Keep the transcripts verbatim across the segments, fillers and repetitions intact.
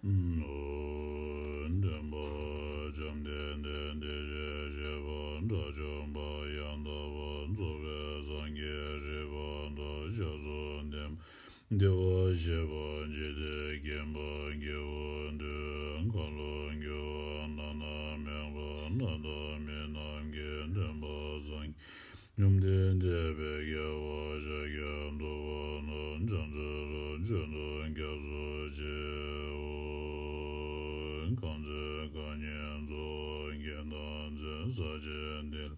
སྟོན་པ་བཅོམ་ལྡན་འདས་དེ་བཞིན་གཤེགས་པ་དགྲ་བཅོམ་པ་ཡང་དག་པར་རྫོགས་པའི་སངས་རྒྱས་རིག་པ་དང་ཕྱག་རྩལ་ལྡན་པ། བདེ་བར་གཤེགས་པ་འཇིག་རྟེན་མཁྱེན་པ་དགེ་བ་འདུལ་བ་མཁའ་ལ་རྒྱུ་བ་བླ་ན་མེད་པ་ལྷ་དང་མི་རྣམས་ཀྱི་སྟོན་པ་སངས་རྒྱས་བཅོམ་ལྡན་འདས་དཔལ་རྒྱལ་བ་ཤཱཀྱ་ཐུབ་པ་རྣམས་ཕྱག་འཚལ་ལོ། མཆོད་དོ་སྐྱབས་སུ་མཆིའོ། གང་ཚེ་རྐང་གཉིས་འཚོ་བ་སྐྱེལ་མཐར་ཕྱིན། ས་གཅིག་འདི་ལ་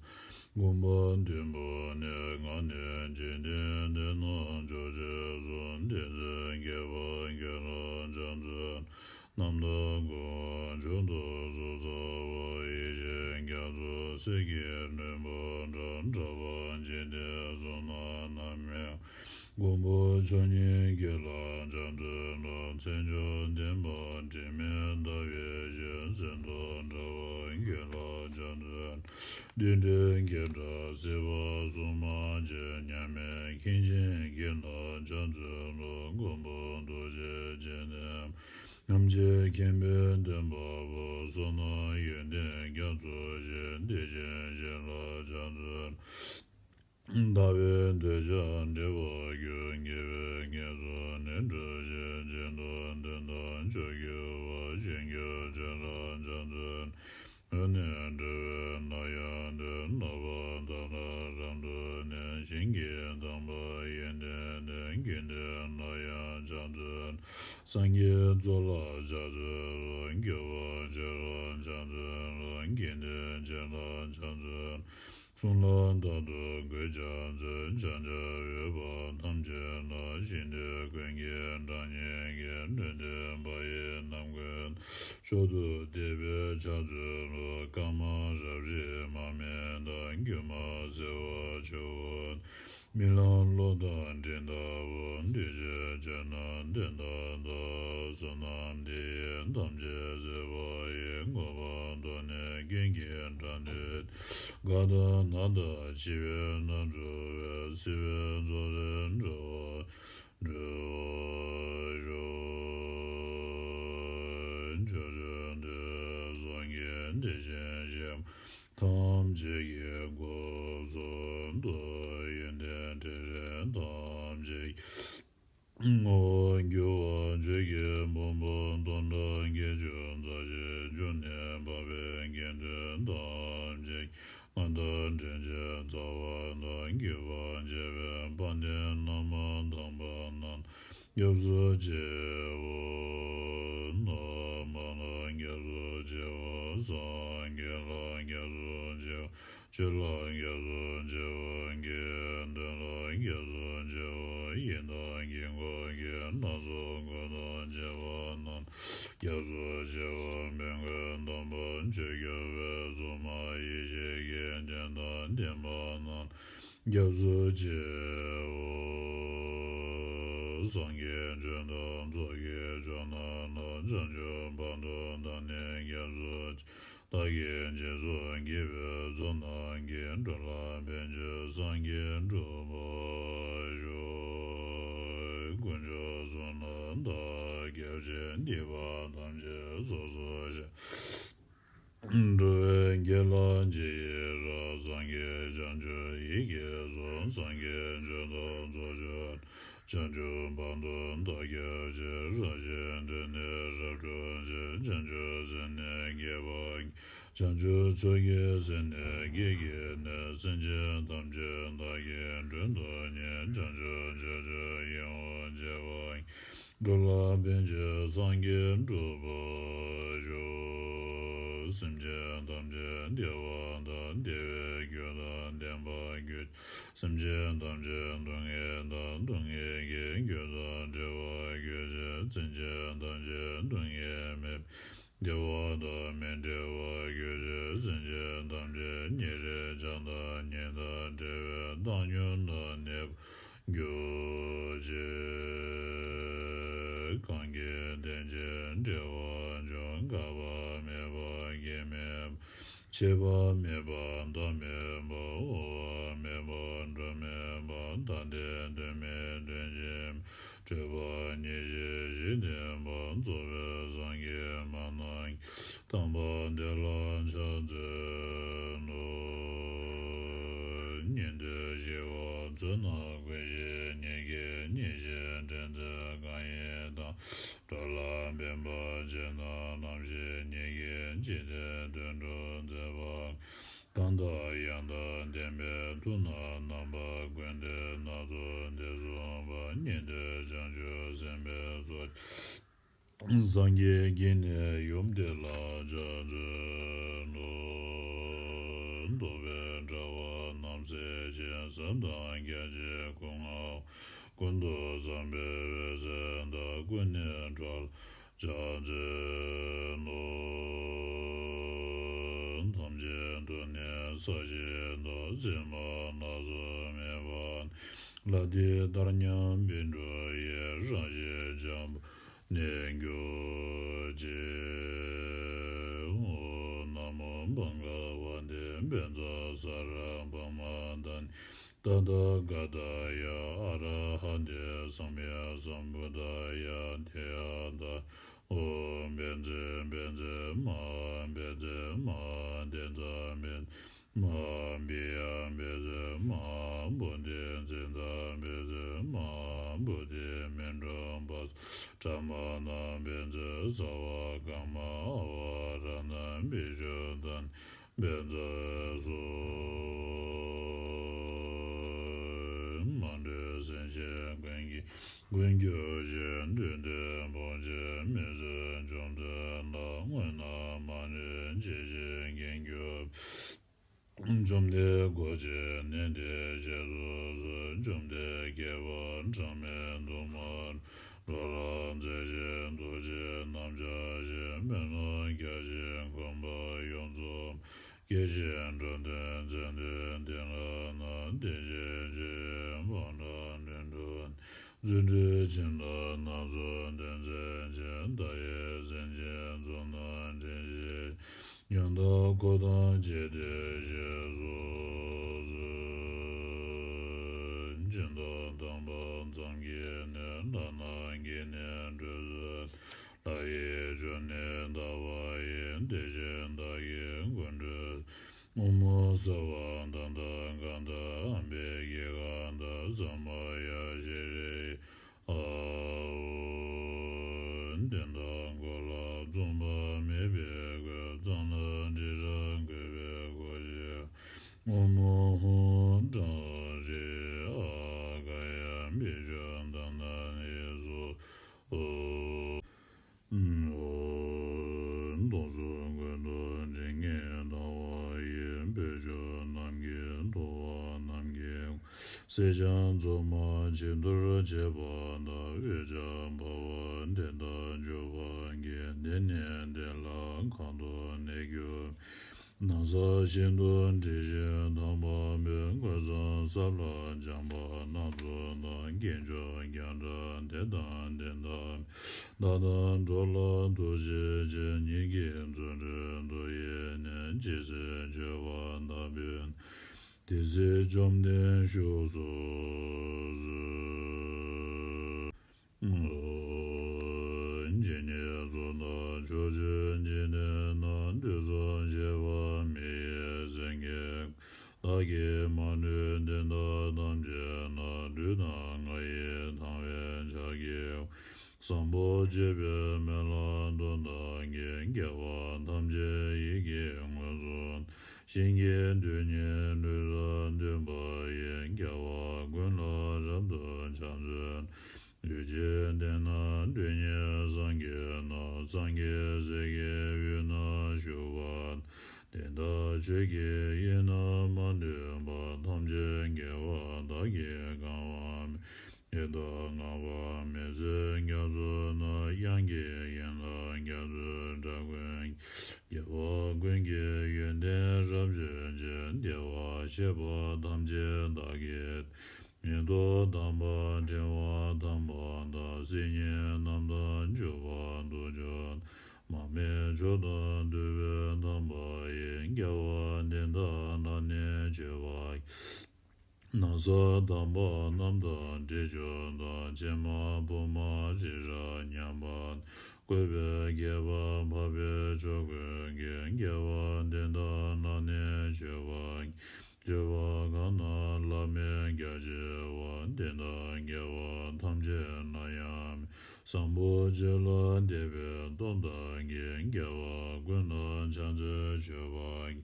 གོམ་པ་བདུན་བབས་ནས། ང་ནི་འཇིག་རྟེན་འདི་ན་མཆོག་ཅེས་གསུངས། དེ་ཚེ་མཁས་པ་ཁྱོད་ལ་ཕྱག་འཚལ། རྣམ་དག་གོ་བ་མཆོག་ཏུ་གཟུགས་ཟབ་པ། ཡེ་ཤེས་རྒྱ་མཚོ་གསེར་གྱི་རོལ་པ་འདྲ། འདྲ་བར་འཇིག་རྟེན་གསུམ་ན་ནམ་ཡང་། མགོན་པོ་མཆོག་བརྙེས་ཁྱེད་ལ་ཕྱག་འཚལ་ལོ། མཚན་མཆོག་ལྡན་པ་དྲི་མེད་ཟླ་བའི་ཞལ། གསེར་མདོག་འདྲ་བ་ཁྱེད་ལ་ཕྱག་འཚལ། བདུད་འདྲེ་བགེགས་དང་སྲིད་པ་གསུམ་མ་མཆིས། མཉམ་མེད་མཁན་ཆེན་ཁྱེད་ལ་ཕྱག་འཚལ་ལོ། མགོན་པོ་ཐུགས་རྗེ་ཅན་ནི། ཐམས་ཅད་མཁྱེན་པའི་སྟོན་པ་པོ། བསོད་ནམས་ཡོན་ཏན་རྒྱ་མཚོ་ཆེ། དེ་བཞིན་གཤེགས་ལ་ཕྱག་འཚལ། ལྟ་བའི་འདོད་ཆགས་བྲལ་བར་གྱུར། དགེ་བའི་རྒྱ་མཚོ་ནི་འགྲུབ་ཕྱིར། བྱིན་རླབས་ལྡན་དང་མཆོག་གྱུར་པ། བྱིན་གྱིས་བརླབ་ཕྱག་འཚལ། འོད་ནི་འགྲོ་བའི་ནང་ཡང་འདུ། ལྷག་པར་བདག་ལ་རབ་ཏུ་གནས། ཞིང་གི་དམ་པ་ཡོན་ཏན་ལྡན། དགེ་འདུན་ལ་ཡང་ཕྱག་འཚལ། སངས་རྒྱས་གཙོ་ལ་ཕྱག་འཚལ་ལོ། སྐྱོབ་པ་ཆེ་ལ་ཕྱག་འཚལ་ལོ། དགེ་འདུན་ཆེ་ལ་ཕྱག་འཚལ། གསུང་ལ་རྟག་ཏུ་གུས་ཕྱག་འཚལ། ཕྱག་རྒྱ་འོད་འབར་ཐམས་ཅད་ལ། ཞིང་དུ་ཀུན་གྱི་གྲགས་སྙན་གྱིས། ལུས་འདི་བ་ཡི་ནམ་མཁའི་མཐའ། མཆོག་ཏུ་བརྟན་པའི་ཕྱག་འཚལ་ལོ། སྐར་མ་རབ་རིབ་མར་མེ་མདངས། སྒྱུ་མ་བྱེ་བ་ཆུ་བོ། རྨི་ལམ་གློག་དང་སྤྲིན་ལྟ་བུ། འདུས་བྱས་ཆོས་རྣམས་དོན་དམ་དག། བསོད་ནམས་འདི་ཡིས་ཐམས་ཅད་གཟིགས་པ་ཡི། མངོན་པར་མཐོ་ནས་ཀུན་གྱི་གྲགས་འདི་ལྡན། གང་དག་ནམ་དང་འཆི་བའི་མཐར་ཐུག་པའི། སྲིད་པའི་མཚོ་ལས་འགྲོ་བ་སྒྲོལ་བར་ཤོག། ཕྱོགས་བཅུ་དུས་གསུམ་གྱི་དེ་བཞིན་གཤེགས་པ་ཐམས་ཅད་ཀྱི་སྐུ་གསུང་ཐུགས་ཡོན་ཏན་ཕྲིན་ལས་ཐམས་ཅད་ཀྱི་ངོ་བོར་གྱུར་པ། ཆོས་ཀྱི་ཕུང་པོ་སྟོང་ཕྲག་བརྒྱད་ཅུ་རྩ་བཞི་བཅུ་ནས་འཕགས་པའི་དགེ་འདུན་ཐམས་ཅད་ཀྱི་མངའ་བདག་དྲིན་ཅན་རྩ་བ་དང་། གུས་པར་བཅས་པའི་དཔལ་ལྡན་བླ་མ་དམ་པ་རྣམས་སྐྱབས་སུ་མཆིའོ། ནཱ་མ་ལ་སྐྱབས་སུ་མཆིའོ། སངས་རྒྱས་ལ་སྐྱབས་སུ་མཆིའོ། ཆོས་ལ་སྐྱབས་སུ་མཆིའོ། དགེ་འདུན་ལ་སྐྱབས་སུ་མཆིའོ། ཡི་དམ་དཀྱིལ་འཁོར་གྱི་ལྷ་ཚོགས་འཁོར་དང་བཅས་པ་རྣམས་སྐྱབས་སུ་མཆིའོ། མི་མངོན་དམ་པ་ཆོས་སྐྱོང་བའི་སྲུང་མ་ཡེ་ཤེས་ཀྱི་སྤྱན་དང་ལྡན་པ་རྣམས་སྐྱབས་སུ་མཆིའོ། སངས་རྒྱས་ཆོས་དང་ཚོགས་ཀྱི་མཆོག་རྣམས་ལ། བྱང་ཆུབ་བར་དུ་བདག་ནི་སྐྱབས་སུ་མཆི། བདག་གིས་སྦྱིན་སོགས་བགྱིས་པའི་ཚོགས་རྣམས་ཀྱིས། འགྲོ་ལ་ཕན་ཕྱིར་སངས་རྒྱས་འགྲུབ་པར་ཤོག། དཀོན་མཆོག་གསུམ་ལ་བདག་སྐྱབས་མཆི། སྡིག་པ་ཐམས་ཅད་ཚོགས་སུ་བཤགས། འགྲོ་བའི་དགེ་ལ་ཇི་ཡི་རང་། སངས་རྒྱས་བྱང་ཆུབ་ཡིད་ཀྱིས་བཟུང་། སངས་རྒྱས་ཆོས་དང་ཚོགས་མཆོག་བྱང་ཆུབ་བར་དུ་བདག་སྐྱབས་མཆི། རང་གཞན་དོན་ནི་རབ་བསྒྲུབ་ཕྱིར། བྱང་ཆུབ་སེམས་ནི་བསྐྱེད་པར་བགྱི། བྱང་ཆུབ་ཚོགས་ཀྱི་སེམས་ནི་བསྐྱེད་བགྱིས་ནས། སེམས་ཅན་ཐམས་ཅད་བདག་གིས་མགྲོན་དུ་གཉེར། བྱང་ཆུབ་ཕྱོགས་བཅུ་ཡིད་འོང་སྤྱད་པར་བགྱི། འགྲོ་ལ་ཕན་ཕྱིར་སངས་རྒྱས་འགྲུབ་པར་ཤོག། སེམས་ཅན་ཐམས་ཅད་བདེ་བ་དང་བདེ་བའི་རྒྱུ་དང་ལྡན་པར་གྱུར་ཅིག། སེམས་ཅན་ཐམས་ཅད་སྡུག་བསྔལ་དང་སྡུག་བསྔལ་གྱི་རྒྱུ་དང་བྲལ་བར་གྱུར་ཅིག། སེམས་ཅན་ཐམས་ཅད་སྡུག་བསྔལ་མེད་པའི་བདེ་བ་དང་མི་འབྲལ་བར་གྱུར་ཅིག། སེམས་ཅན་ཐམས་ཅད་ཉེ་རིང་བྱམས་དང་ཉེ་དང་བྲལ་བའི་བཏང་སྙོམས་དང་གནས་པར་གྱུར་ཅིག། གང་གིས་དེ་ཕྱིར་འབྲེལ་བར་འབྱུང་། འགག་པ་མེད་པ་སྐྱེ་མེད་པ། ཆད་པ་མེད་པ་མཐའ་མེད་པ། དབུལ་བ་མེད་པ་འགྲོ་མེད་པ། ཐ་དད་དོན་མེད་དོན་གཅིག་མེད། སྤྲོས་པ་ཉེར་ཞི་བཞི་བརྟན་པ། རྫོགས་པའི་སངས་ དམ་པ་དེ་ལ་ཕྱག་འཚལ་ལོ། ཉན་ཐོས་ཞི་བ་འཚོལ་ན་ཀུན་ཤེས་ཉིད་ཀྱིས་ཉེར་ཞི་འདྲེན་མཛད་གང་ཡིན་དང་། འགྲོ་ལ་ཕན་པར་བྱེད་ན་ནམ་ཞིག་ཉིད་ཀྱིས། ཇི་ལྟར་དུད་འགྲོ་མཛད་པ་གང་དང་ཡང་དག་ལྡན་པའི་ཐུགས་ན་རྣམ་པ་ཀུན་ཏུ་སྣ་ཚོགས་འདི་གསུངས་པ། ཉན་ཐོས་བྱང་ཆུབ་སེམས་དཔའི་ཚོགས། སངས་རྒྱས་ཀྱིས་ནི་ཡུམ་དེ་ལ་ཕྱག་འཚལ་ལོ། རྟོག་པའི་དྲ་བ་རྣམས་སེལ་ཞིང་། ཟབ་དང་རྒྱ་ཆེའི་སྐུ་མངའ་འོག་ཀུན་ཏུ་བཟང་པོའི་འོད་ཟེར་དང་། ཀུན་ནས་འགྲོ་ལ་ཕྱག་འཚལ་ལོ། ཐམས་ཅད་དུ་ནི་ས་གཞི་དང་། བྱེ་མ་སྣ་ཚོགས་མེད་པ་ནི། ལྷ་དེ་ལྟར་མཉམ་པའི་འགྲོ་བའི། རང་བཞིན་འཇམ་པོ་གནས་གྱུར་ཅིག། ཨོཾ་ན་མོ་བྷ་ག་བ་ཏེ། བཛྲ་ས་ར་བྷ་མ་དཱ་ནི། ཏ་ཐཱ་ག་ཏཱ་ཡ། ཨ་ར་ཧ་ཏེ་སམ་ཡ་སམ་བུདྡྷཱ་ཡ། ཏདྱ་ཐཱ། ཨོཾ་བཛྲ་བཛྲ་མ་ཧཱ་བཛྲ་མ་ཧཱ་ཏེ་ཛ་བཛྲ་མ་ཧཱ་བི་ཡ་བཛྲ་མ་ཧཱ་བོ་དྷི་ཙིཏྟ་བཛྲ་མ་ཧཱ་བོ་དྷི་མཎྜལ་པ་ས་ཏ་ཕྲ་མ་ཎ་བཛྲ་ས་བ་ཀརྨ་ཨ་བ་ར་ཎ་བི་ཤུདྡྷ་ནི་བཛྲ་སོ། མ་འདྲེས་སེམས་ཅན་ཀུན་གྱི་མགོན་སྐྱོབ་ཅིང་། བདུད་འདུལ་ཕོངས་སྤྱོད་མི་བཟོད་འཇོམས་མཛད་ལྷ། དངོས་རྣམས་མ་ལུས་འཇིགས་བྱེད་མགོན་སྐྱོབ། བཅོམ་ལྡན་གོ་ཆེན་ནན་ཏན་ཞེས་སུ་གསོལ། བཅོམ་ལྡན་བསྐལ་པ་གྲངས་མེད་དུ་མ་འགྲོ་ལ་མཛད་ཅིང་། ཐུགས་རྗེ་རྣམ་དག་ཞིང་སྨོན་ལམ་རྒྱ་ཆེན་མགོན་པོ་ཡོངས་རྫོགས། སྐྱེ་ཞིང་འགྲོ་དོན་མཛད་དུ་བདེ་བླ་ན། བདེ་གཤེགས་མཆོད་ཡོན་ཕོ་བྲང་ལྷུན་གྲུབ་ན། རྫུ་འཕྲུལ་ཕྱིན་ལ་སྣ་ཚོགས་སྟོན་མཛད་ཅིང་། མཐའ་ཡས་སེམས་ཅན་ཚོགས་རྣམས་འདྲེན་བྱེད་ཅིང་། ཡང་དག་འཁོར་དང་བཅས་ཏེ་ཞེས་སུ་གསོལ། སྦྱིན་བདག་དམ་པ་མཚན་གྱི་གནས། ལྷ་རྣམས་ཀྱིས་ནི་བགྲོད་བྱ། ལྷ་ཡི་མཆོད་གནས་དག་པ་ཡི། དེ་བཞིན་བདག་གི་མགོན་སྤྲུལ། དབུ་མ་ས་བ་དྷ་ཏ་ག་ཏ། ཨམ་བི་ཀི་ཀ་ཏ་ས་མ་ཡ་ཤྲི་ཡ། ཨ་ཨོ། དེ་དག་འཁོར་ལ་མཚུངས་པ་མེད་པའི་སྒོས། གཙང་ལྷ་དྲི་ཞིམ་བཀོད་པའི་གོ་འཕང་། ཨོཾ་ཧྲཱིཿ་ཨ་ག་ཡ་བི་ཤྭ་དྷ་ན་ནི་སྭཱ་ཧཱ། ཨོ། སྟོང་གསུམ་ཀུན་ཏུ་སྤྲིན་གྱིས་གང་བ་ཡི། བོད་ཕྱོགས་རྣམས་ཀྱི་ཐུབ་དབང་རྣམས་ཀྱི། སེར་སྐྱ་མཚོ་མ་བྱི་དོར་བྱེད་པ་དང་། འོད་ཆགས་འབར་བ་དེ་དག་འཇོམས་པར་བགྱི། དེ་ནི་བདེ་བླག་གང་དུ་གནས་གྱུར། ན་བཟའ་ཤིན་ཏུ་དྲི་ཞིམ་དང་པོ་སྨོས། གོས་བཟང་ས་ལ་སྦྱངས་པ་སྣ་ཚོགས་དང་། དཀོན་མཆོག་རྒྱན་ཆ་དེ་དང་ལྡན་དང་། བདག་དང་འགྲོ་ལ་ཐུགས་རྗེ་ཅན། ཉིད་ཀྱི་བརྩོན་འགྲུས་མཐུ་ཡིས་ནི། ཇི་སྲིད་མཆོད་པ་དག་ཕུལ་ན། དེ་སྲིད་བཅོམ་ལྡན་བཞུགས་སུ་གསོལ། ཇི་སྙེད་སུ་དག་ཕྱོགས་བཅུའི་འཇིག་རྟེན་ན། དུས་གསུམ་གཤེགས་པ་མི་ཡི་སེང་གེ། བདག་གིས་མ་ལུས་དེ་དག་ཐམས་ཅད་ལ། ལུས་དང་ངག་ཡིད་དང་བས་ཕྱག་བགྱིའོ། བཟང་པོ་སྤྱོད་པའི་སྨོན་ལམ་མཐུ་དང་བགྱི། དགེ་བ་ཐམས་ཅད་ཡིད་ཀྱིས་མངོན་སུམ། བྱིན་གྱིས་རློབ་ནས་ལུས་རབ་འདོད་པ་ཡི། དགེ་བ་ཀུན་ལ་རབ་ཏུ་ཕྱག་འཚལ་ལོ། ལུས་ཀྱི་གཏིང་ན་རྡུལ་སྙེད་སངས་རྒྱས་རྣམས། སངས་རྒྱས་སྲས་ཀྱི་དབུས་ན་བཞུགས་པ་དང་། དེ་དག་ཆོས་ཀྱི་དབྱིངས་རྣམས་མ་ལུས་པ། ཐམས་ཅད་དགེ་བ་དག་གིས་གང་བར་སྨོན། ཡི་དྭགས་ལྔ་པ་མི་བསྲུན་རྒྱ་མཚོ་ན། དབྱངས་ཀྱི་དབྱིངས་ལ་རྒྱ་མཚོའི་སྒྲ་ཀུན། དགེ་བ་ཀུན་གྱི་ཡོན་ཏན་རབ་བརྗོད་ཅིང་། བདེ་བར་གཤེགས་པ་ཐམས་ཅད་བདག་གིས། མི་ལྡོག་དམ་པ་དྲི་བ་དམ་པ་དག། སྲིད་ཉིད་རྣམ་དག་འཇུག་པ་དུ་མཆོག། མར་མེ་མཆོག་ཏུ་འདུ་བའི་དམ་པ་ཡི། དགེ་བ་འདི་དག་བླ་ན་མཆོད་པ་ཡི། ན་བཟའ་དམ་པ་རྣམས་དང་དྲི་མཆོག་དང་། ཕྱེ་མ་ཕོ་མ་དྲི་ཞིམ་མཉམ་པ་དང་། བཀོད་པའི་དགེ་བ་འཕགས་པའི་མཆོག་ཀུན་གྱི། དགེ་བ་འདི་དག་བླངས་ནས་སྤྱོད་པ་ཉིད། སྤྱོད་པ་གང་རྣམས་བླ་མེད་རྒྱ་ཆེ་བ། དེ་དག་དགེ་བ་ཐམས་ཅད་ལ་ཡང་མི་ལང་། བཟང་པོ་སྤྱོད་ལ་དད་པའི་སྟོབས་དང་བརྒྱུད། དགེ་བ་ཀུན་ལ་ཕྱག་འཚལ་མཆོད་པ་ཉིད།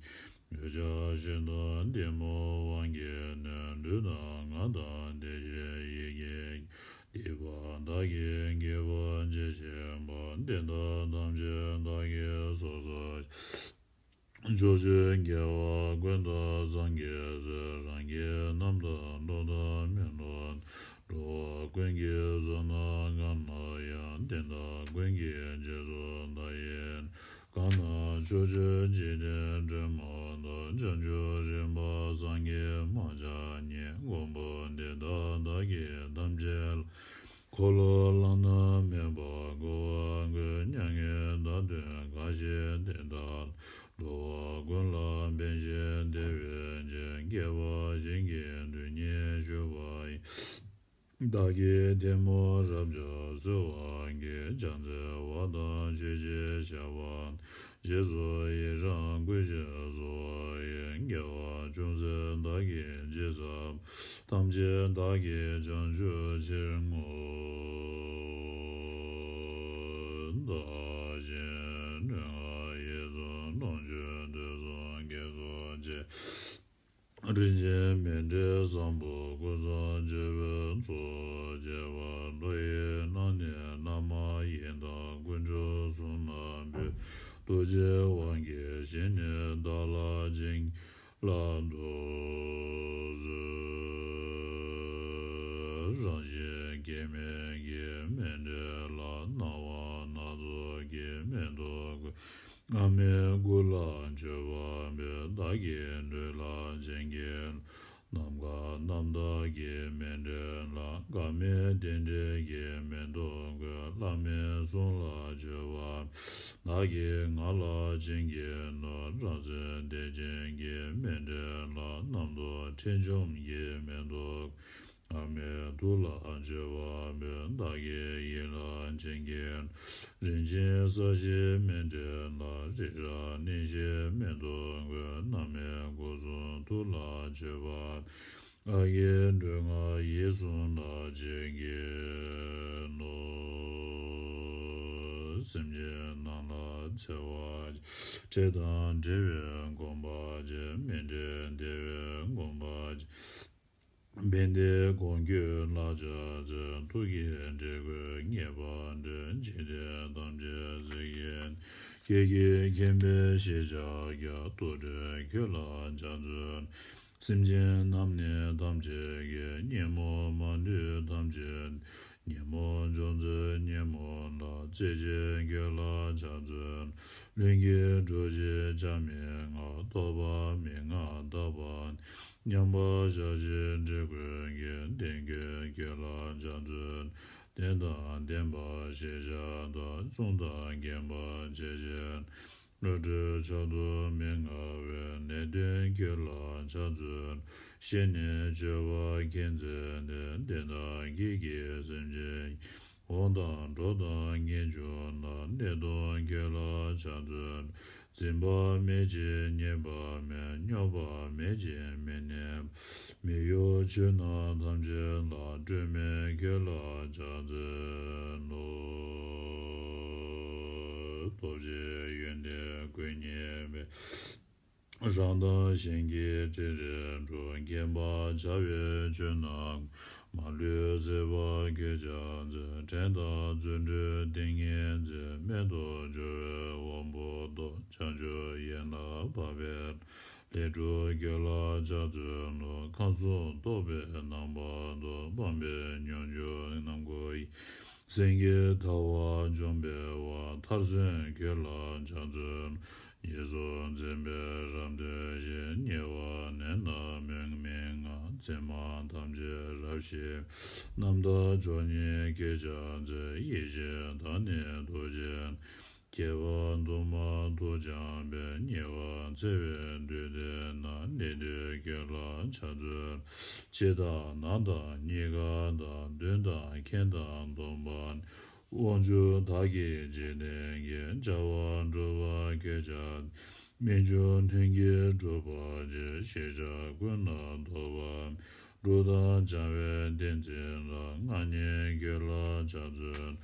འདོད་ཆགས་ཞེ་སྡང་གཏི་མུག་དབང་གིས་གནོད། ལུས་དང་ངག་དང་བདེ་གཤེགས་ཡིད་ཀྱི་སྡིག་པ་དག་གིས་བགེགས་པ་མཆེད་བཞིན་པ། དེ་དག་ཐམས་ཅད་བདག་གིས་སོ་སོར་བཤགས། ཕྱོགས་བཅུའི་རྒྱལ་བ་ཀུན་ཏུ་སངས་རྒྱས་སུ། རང་གི་རྣམ་ཐར་སློབ་དང་མི་སློབ་དང་། འགྲོ་བ་ཀུན་གྱི་བསོད་ནམས་གང་ན་ཡང་། དེ་དག་ཀུན་གྱི་རྗེས་སུ་བདག་ཡི་གང་ན་ཕྱོགས་བཅུའི་འཇིག་རྟེན་དྲི་མ་དག་བྱང་ཆུབ་རིམ་པ་སངས་རྒྱས་མ་ཆགས་ཉིད། མགོན་པོ་འདི་དག་བདག་གིས་ཐམས་ཅད་ལ། འཁོར་ལོ་བླ་ན་མེད་པ་བསྐོར་བར་བསྐུལ། མྱ་ངན་འདའ་སྟོན་གང་བཞེད་དེ་དག་ལ། འགྲོ་བ་ཀུན་ལ་ཕན་ཞིང་བདེ་བའི་ཕྱིར། དགེ་བ་བཞིན་གྱི་མཐུ་ནི་ཞུ་བ་ཡིན། བདག་གིས་གཏི་མུག་རབ་འཇོམས་གསོལ་བ་བགྱི། ཕྱག་འཚལ་བ་དང་མཆོད་ཅིང་བཤགས་པ་དང་། རྗེས་སུ་ཡི་རང་བསྐུལ་ཞིང་གསོལ་བ་ཡི། དགེ་བ་ཅུང་ཟད་བདག་གིས་ཅི་བསགས་པ། ཐམས་ཅད་བདག་གིས་བྱང་ཆུབ་ཕྱིར་བསྔོ། བདག་གཞན་དྲི་ང་ཡིད་གསུམ་ལོངས་སྤྱོད་དུས་གསུམ་དགེ་སོགས་ཆེ། རིན་ཆེན་མཎྜལ་བཟང་པོ་ཀུན་བཟང་མཆོད་པའི་ཚོགས། བྱེ་བ་ཕྲག་བཞི་ནང་ནས་བླ་མ་ཡི་དམ་དཀོན་མཆོག་གསུམ་ལ་འབུལ། རྡོ་རྗེ་དབང་གིས་བཞེས་ནས་བདག་ལ་བྱིན་གྱིས་བརླབ་ཏུ་གསོལ། རང་བཞིན་སྐྱེ་མེད་ཀྱི་མཎྜལ་ལ། སྣང་བ་སྣ་ཚོགས་ཀྱི་མེ་ཏོག་བཀོད། སྔ་མའི་སྐུ་ལ་མཆོད་པ་འབུལ། བདག་གི་ལུས་ལ་བྱིན་གྱིས་རློབས། ནམ་མཁའ་རྣམ་དག་གི་མཎྜལ་ལ། འགག་མེད་རྟེན་འབྲེལ་གྱི་མེ་ཏོག་བཀོད། བླ་མའི་གསུང་ལ་མཆོད་པ་འབུལ། བདག་གི་ངག་ལ་བྱིན་གྱིས་རློབས། རང་སེམས་བདེ་ཆེན་གྱི་མཎྜལ་ལ། རྣམ་རྟོག་ཁྲེལ་འཇོམས་ཀྱི་མེ་ཏོག་བཀོད། སྔ་མའི་ཐུགས་ལ་མཆོད་པ་འབུལ། བདག་གི་ཡིད་ལ་བྱིན་གྱིས་རློབས། རིན་ཆེན་ས་གཞིའི་མཎྜལ་ལ། རི་རབ་གླིང་བཞིའི་མེ་ཏོག་བཀོད། བླ་མའི་སྐུ་གསུང་ཐུགས་ལ་མཆོད་པ་འབུལ། ཨ་ཡིག་འབྲུ་ལྔ་ཡིད་གསུམ་ལ་བྱིན་གྱིས་རློབས། སེམས་ཅན་རྣམས་ལ་འཚེ་བ་ཆེ། བྲལ་དང་བྲལ་བའི་སྒོམ་པ་བྱེད། མི་འབྲལ་བདེ་བའི་སྒོམ་པ་བྱེད། ཕན་བདེའི་གོང་འཁོད་ལ་ཕྱག་འཚལ། ཐུགས་ཀྱི་འབྲས་བུ་ངེས་པར་འབྱུང་། འཇིག་རྟེན་ཐམས་ཅད་གཟིགས་ཀྱི། ཁྱེད་ཀྱིས་མཁྱེན་པའི་ཞེས་ཕྱག་རྒྱ། དུར་ཁྲོད་ཁྱོད་ལ་ཕྱག་འཚལ། སེམས་ཅན་རྣམས་ནི་ཐམས་ཅད་ཀྱི། ཉོན་མོངས་མ་ལུས་ཐམས་ཅད། ཉོན་མོངས་སྦྱོང་ཚུལ་ཉོན་མོངས་ལ། རྩེ་གཅིག་ཁྱོད་ལ་ཕྱག་འཚལ། ལྷུན་གྱིས་གྲུབ་ཕྱིར་ཆགས་མེད་ངང་། རྟོག་པ་མེད་ངང་དག་པ། མཉམ་པར་བཞག་ཕྱིར་འབྲས་བུ་ཀུན། ལྡན་ཁྱོད་ཁྱོད་ལ་ཕྱག་འཚལ། ལྡན་དང་ལྡན་པ་ཞེས་བྱ་དང་། གསུང་དང་མཁྱེན་པ་ཆེ་ཕྱིར། བློ་གྲོས་ཆགས་རྡུལ་མི་མངའ་བའི། ལས་མཐུན་ཁྱོད་ལ་ཕྱག་འཚལ། བཤེས་གཉེན་སྤྱོད་པ་མཁྱེན་བརྩེ་ལྡན། དེ་དག་གིས་ཀྱང་སེམས་ཅན། འོང་དང་འགྲོ་དང་ངེས་འབྱུང་རྣམས། གནས་སྟོང་ཁྱོད་ལ་ཕྱག་འཚལ། འཛིན་པ་མེད་ཅིང་ཉེས་པ་མེད། སྙོམས་པ་མེད་ཅིང་མི་གནས་པ། མི་གཡོ་ཆོས་རྣམས་ཐམས་ཅད་ལ། སྤྲོས་མེད་ཁྱོད་ལ་ཕྱག་འཚལ་ལོ། སྟོབས་ཆེན་ཡོན་ཏན་སྐུ་བརྙེས་པའི། རང་དང་གཞན་གྱི་འབྲེལ་རེ་འགྲོ། མཁྱེན་པར་བྱ་བའི་ཆོས་རྣམས། མ་ལུས་སྲིད་པ་ཁྱོད་ཕྱག་འཚལ། བྲན་དང་བརྩོན་འགྲུས་ཏིང་ངེ་འཛིན། མེད་དུ་སྦྱོར་བའི་དབང་པོ་རྟོག་བྱང་ཆུབ་ཡན་ལག་འཕགས་པའི། ལས་དྲུག་ཁྱོད་ལ་ཕྱག་འཚལ་ལོ། ཁམས་གསུམ་རྟོག་པའི་རྣམ་པ་རྟོག་སྤངས་པའི་སྙོམས་འཇུག་རྣམ་ཀུན་ཡིན། སེམས་ཀྱི་ཐལ་བ་འཇོམས་པའི་དབང་། མཐར་སོན་ཁྱོད་ལ་ཕྱག་འཚལ། རྗེས་སུ་འཛིན་པའི་རབ་འདོད་ཞི། ཉེ་བར་གནས་ན་མུ་མེད་ངང་། མཚན་མ་ཐམས་ཅད་རབ་ཞི་བའི། རྣམ་དག་མཆོག་བརྙེས་ཁྱོད་ཕྱག་འཚལ། ཡེ་ཤེས་དང་ནི་རྡོ་རྗེ། ཁྱད་པར་དུ་མ་ཐུགས་འཆང་བའི། ཉེ་བར་འཚེ་བའི་དུས་འདི་ན། ལས་མཐུན་ཁྱོད་ལ་ཕྱག་འཚལ། ཕྱི་དང་ནང་དང་གཉིས་ཀ་དང་། མདུན་དང་ཁྱེད་དང་སྟོང་པ། དབང་ཕྱུག་བདག་གིས་འཇིག་རྟེན་གྱི། བྱ་བ་སྒྲུབ་པར་གྱུར་ཀྱང་། མི་འབྱུང་མཐུན་རྐྱེན་སྒྲུབ་པར་བྱེད། ཤེས་བྱ་ཀུན་ལ་ཐོབ་པར། སྒྲུབ་དང་སྦྱང་བའི་ཏིང་འཛིན་ལ། མངའ་བརྙེས་ཁྱོད་ལ་ཕྱག་འཚལ་ལོ།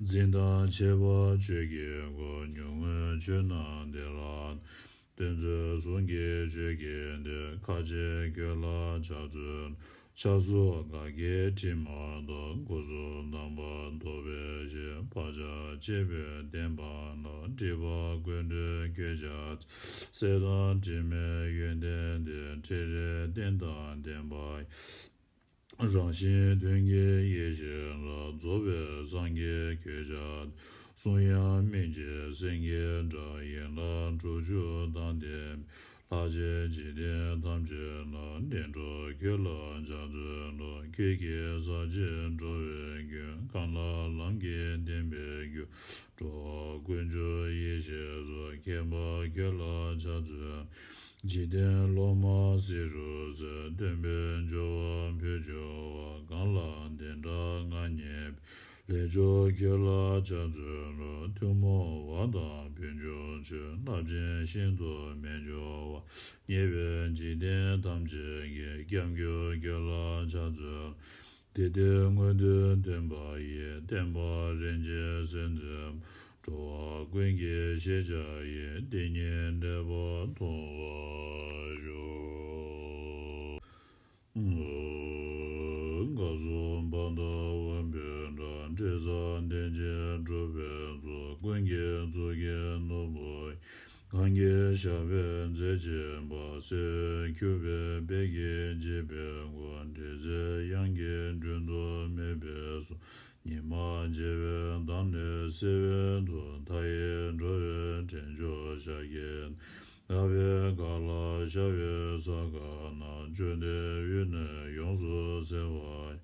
འཛིན་དང་བྱེད་པ་ཆོས་ཀྱི་སྒོ། ཉོན་མོངས་ཆོས་རྣམས་འདས་ལ། སྟོན་མཛད་གསུང་གི་ཆོས་ཀྱི་སྡེ། མཁའ་སྤྱོད་ཁྱོད་ལ་ཕྱག་འཚལ་ལོ། ཕྱག་སོགས་ག་གེ་དྲི་མ་གཏོགས། སྐུ་གསུང་ཐང་པ་ཐོབ་པའི་ཕྱིར། བག་ཆགས་བཅས་པའི་བདེན་པ་རྣམས། སྒྲིབ་པ་ཀུན་བྲལ་ཁྱོད་ཀྱི་ཚེ། སྲེད་དང་དྲི་མའི་ཡོན་ཏན་ཏེ། ཕྲིན་ལས་རྟེན་དང་ལྡན་པ། རང་བཞིན་དོན་གྱི་ཡེ་ཤེས་ལ། རྫོགས་པའི་སངས་རྒྱས་ཁྱོད་ཀྱི། གསུང་དབྱངས་སྨན་གྱི་སེང་གེའི་སྒྲ། ཡན་ལག་དྲུག་ཅུ་དང་ལྡན། ལྷ་བཅས་འཇིག་རྟེན་ཐམས་ཅད་ལ། བདེ་འགྲོ་ཁྱོད་ལ་ཕྱག་འཚལ་ལོ། ཁྱེད་ཀྱི་ས་གཅིག་འགྲོ་བའི་མགོན། གང་ལ་ལམ་གྱི་བདེན་པའི་རྒྱུ། འགྲོ་བ་ཀུན་འཇོམས་ཡེ་ཤེས་སོ། མཁྱེན་པ་ཁྱོད་ལ་ཕྱག་འཚལ། འཇིག་རྟེན་སློབ་མ་བསེ་རུ་རྩེ། སྟོན་པའི་སྦྱོར་བ་ཕུལ་བྱུང་བ། གང་ལ་བདེན་མཐའ་མངའ་བརྙེས་པའི། ལས་མཆོག་ཁྱོད་ལ་ཕྱག་འཚལ་ལོ། ཐུན་མོང་བ་དང་ཕུན་ཚོགས་ཆོས། རླབས་ཆེན་ཤིན་ཏུ་རྨད་བྱུང་བ། མཉེས་པའི་འཇིག་རྟེན་ཐམས་ཅད་ཀྱི། སྐྱབས་མགོན་ཁྱོད་ལ་ཕྱག་འཚལ་ལོ། དེ་ལྟའི་མངོན་མཐོ་སྟོན་པ་ཡི། བསྟན་པ་རིན་ཆེན་གསེར་མཛེས་མ། འགྲོ་བ་ཀུན་གྱི་ཤེས་བྱ་ཡི། དེ་ཉིད་འབྲེལ་པ་མཐོང་བར་ཤོག། སྐབས་སུ་བ་དང་བ་སྤུའི་སྒྲ། འབྲས་བཟང་ལྡན་ཅིང་གྲུབ་པའི་ཚོགས། ཀུན་གྱི་གཙུག་གི་ནོར་བུ་ཡིས། གང་གིས་བཤགས་པའི་རྫས་བྱིན་པ། བསིལ་བས་འཁྱུད་པའི་དཔལ་གྱིས་བརྗིད་པའི་སྐུ། འབྲེལ་ཚད་དབྱངས་ཀྱིས་དྲུང་དུ་སྨིན་པའི་གསུང་། ཉི་མ་བརྗེ་བའི་མདངས་ལས་བསིལ་བའི་དུག། མཐའ་ཡས་འགྲོ་བའི་འདྲེན་མཆོག་ཤཱཀྱའི་ནགས། ལྷ་བས་གང་ལ་ཤར་བའི་ས་གང་ན། བཅོམ་ལྡན་འོད་ནི་ཡོངས་སུ་གསལ་བ་ཡི།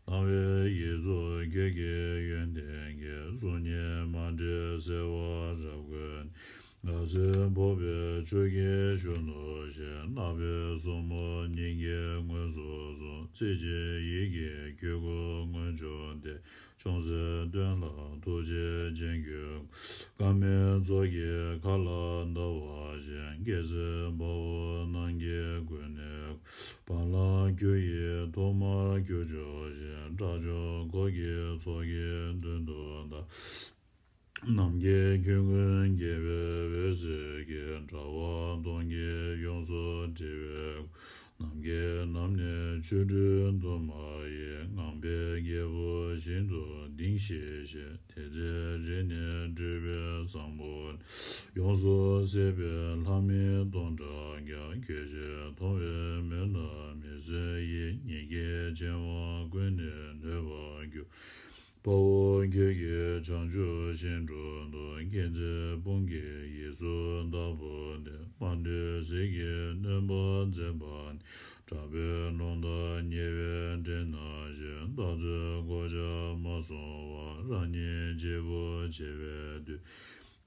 སྣང་བའི་ཡིད་གཙུག་ཁྱོད་ཀྱི་ཡོན་ཏན་གྱིས། གཟུགས་བརྙན་མ་འདྲེས་གསལ་བ་རབ་བཀོད། ནགས་ཚལ་འབོགས་པའི་ཆུ་སྐྱེས་གཞོན་ནུ་བཞིན། ནགས་པའི་སོར་མོ་སྙིང་གའི་ངོས་སུ་སོང་། རྩེ་གཅིག་ཡིད་ཀྱི་ཁྱོད་སྐུ་མངོན་བྱུང་སྟེ། ཅུང་ཟད་སྟོན་ལ་ཐུགས་རྗེ་ཅན་ཁྱོད། སྐར་མའི་ཚོགས་ཀྱིས་མཁའ་ལ་ཟླ་བ་བཞིན། རྒྱལ་སྲས་དཔའ་བོ་རྣམས་ཀྱི་མགོན་ནི། བ་ལང་ཁྱོད་ཡི་ཐོག་མར་གྱུར་ཅོག་བཞིན། དགྲ་བཅོམ་འཁོར་གྱི་ཚོགས་ཀྱིས་མདུན་དུ་བདར། ནམ་མཁའི་ཁྱོན་ཀུན་རྒྱལ་བའི་འོད་ཟེར་གྱིས། དྲ་བ་སྟོང་གིས་ཡོངས་སུ་བསྒྲིབས་པའི་སྐུ། ནམ་མཁའི་ནམ་ནི་ཆོ་འཕྲུལ་དུ་མ་ཡིས། ངང་པའི་རྒྱལ་པོ་ཞིང་དུ་ལྡིང་ཞེས་བཤད། དེ་ཚེ་རིགས་ནི་སྤྲུལ་པའི་བཟང་པོ་ལས། ཡོངས་སུ་སྲེག་པའི་ལྷ་མི་སྟོང་ཕྲག་བརྒྱ། ཁྱོད་ཞལ་མཐོང་བས་མོས་ལ་མི་བཟོད་ཡི། ཉིད་ཀྱི་ཆེ་བ་ཀུན་ནས་ཐོས་པར་གྱུར། དཔའ་བོ་ཁྱོད་ཀྱིས་བྱང་ཆུབ་ཤིང་དྲུང་དུ། མཁྱེན་བརྩེ་དཔུང་གིས་ཡིད་སུ་བདག་བོར་ཏེ། མ་ལུས་ཟིལ་གྱིས་གནོན་པར་མཛད་པ་ནི། དྲག་པོའི་རླུང་དང་ཉེ་བའི་སྤྲིན་ནང་བཞིན། བདག་བཟོད་གོ་ཆ་མ་སོང་བར། རང་ཉིད་གཅིག་པུ་འཆི་བའི་དུས།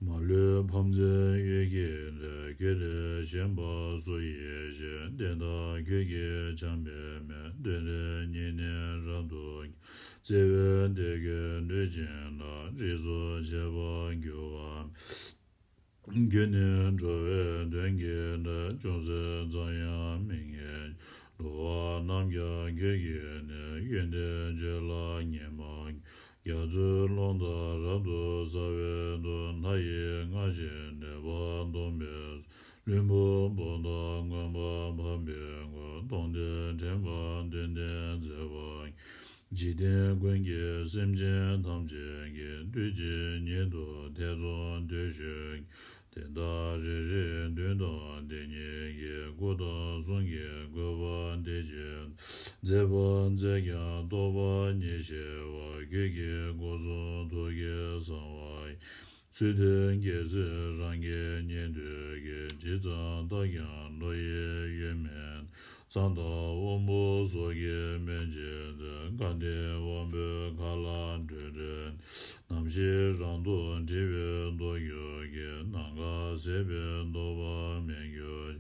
མ་ལུས་ཕམ་མཛད་འོད་ཀྱི་ལས། ཁྱོད་ལས་གཞན་པ་སུ་ཡིས་ཤེས། དེ་དག་ཁྱོད་ཀྱིས་བྱམས་པའི་མོད། གདོད་ནས་ཉིད་ནི་རབ་ཏུ་བརྩེ་བའི་དེ་ཀུན་འདུལ་ཅིང་བདག་རིས་སུ་ཆད་པར་འགྱུར་བ་མེད། ཁྱོད་ནི་འགྲོ་བའི་དོན་གྱི་སྒྲ། ཅུང་ཟད་ཙམ་ཡང་མི་སྙན། འགྲོ་བ་རྣམས་ཀྱང་ཁྱོད་ཀྱིས་ནི། ཡོན་ཏན་བརྗོད་ལ་ཉན་མ་མྱོང་། རྒྱ་མཚོའི་ཀློང་དག་རབ་ཏུ་གསལ་བའི་མཐུས། ལྷ་ཡི་རྔ་བཞིན་ནུས་པ་སྟོང་པའི་ཚོགས། ལྷུན་པོ་པོ་ཏ་མངོན་པར་འཕགས་པའི་སྐུ། སྟོང་གཏེར་དྲན་པ་བདུན་ལྡན་མཛད་པ་ཉིད། འཇིག་རྟེན་ཀུན་གྱི་སེམས་ཅན་ཐམས་ཅད་ཀྱི། དུས་གཅིག་ཉིད་དུ་ཐེ་ཚོམ་སྟོན་བྱེད་ཀྱི། དེ་དག་རེ་རེའི་མདུན་དུ་དེ་ཉིད་ཀྱི། སྐུ་དང་གསུང་གི་བཀོད་པ་འདི་ཇི་ལྟར། མཛད་པ་མཛད་ཀྱང་རྟོགས་པ་ཉིད་ཤེས་པ། ཁྱོད་ཀྱི་སྐུ་གསུང་ཐུགས་ཀྱི་གསང་བ་ཡི། ཚུལ་དེ་རྒྱལ་སྲས་རང་གི་ཉན་ཐོས་ཀྱིས། ཇི་ཙམ་བརྟགས་ཀྱང་བློ་ཡི་ཡོད་མིན། ཚངས་དང་དབང་པོ་སོགས་ཀྱིས་སྨིན་བྱེད་མཛད། སྐལ་ལྡན་དབང་པོའི་མཁའ་ལ་སྤྲོས་བྲལ། རྣམ་ཤེས་རང་དུ་དྲི་བའི་མདོ་རྒྱུད་ཀྱི། ནམ་མཁའ་ཟད་པའི་རྟོག་པ་མེད་གྱུར་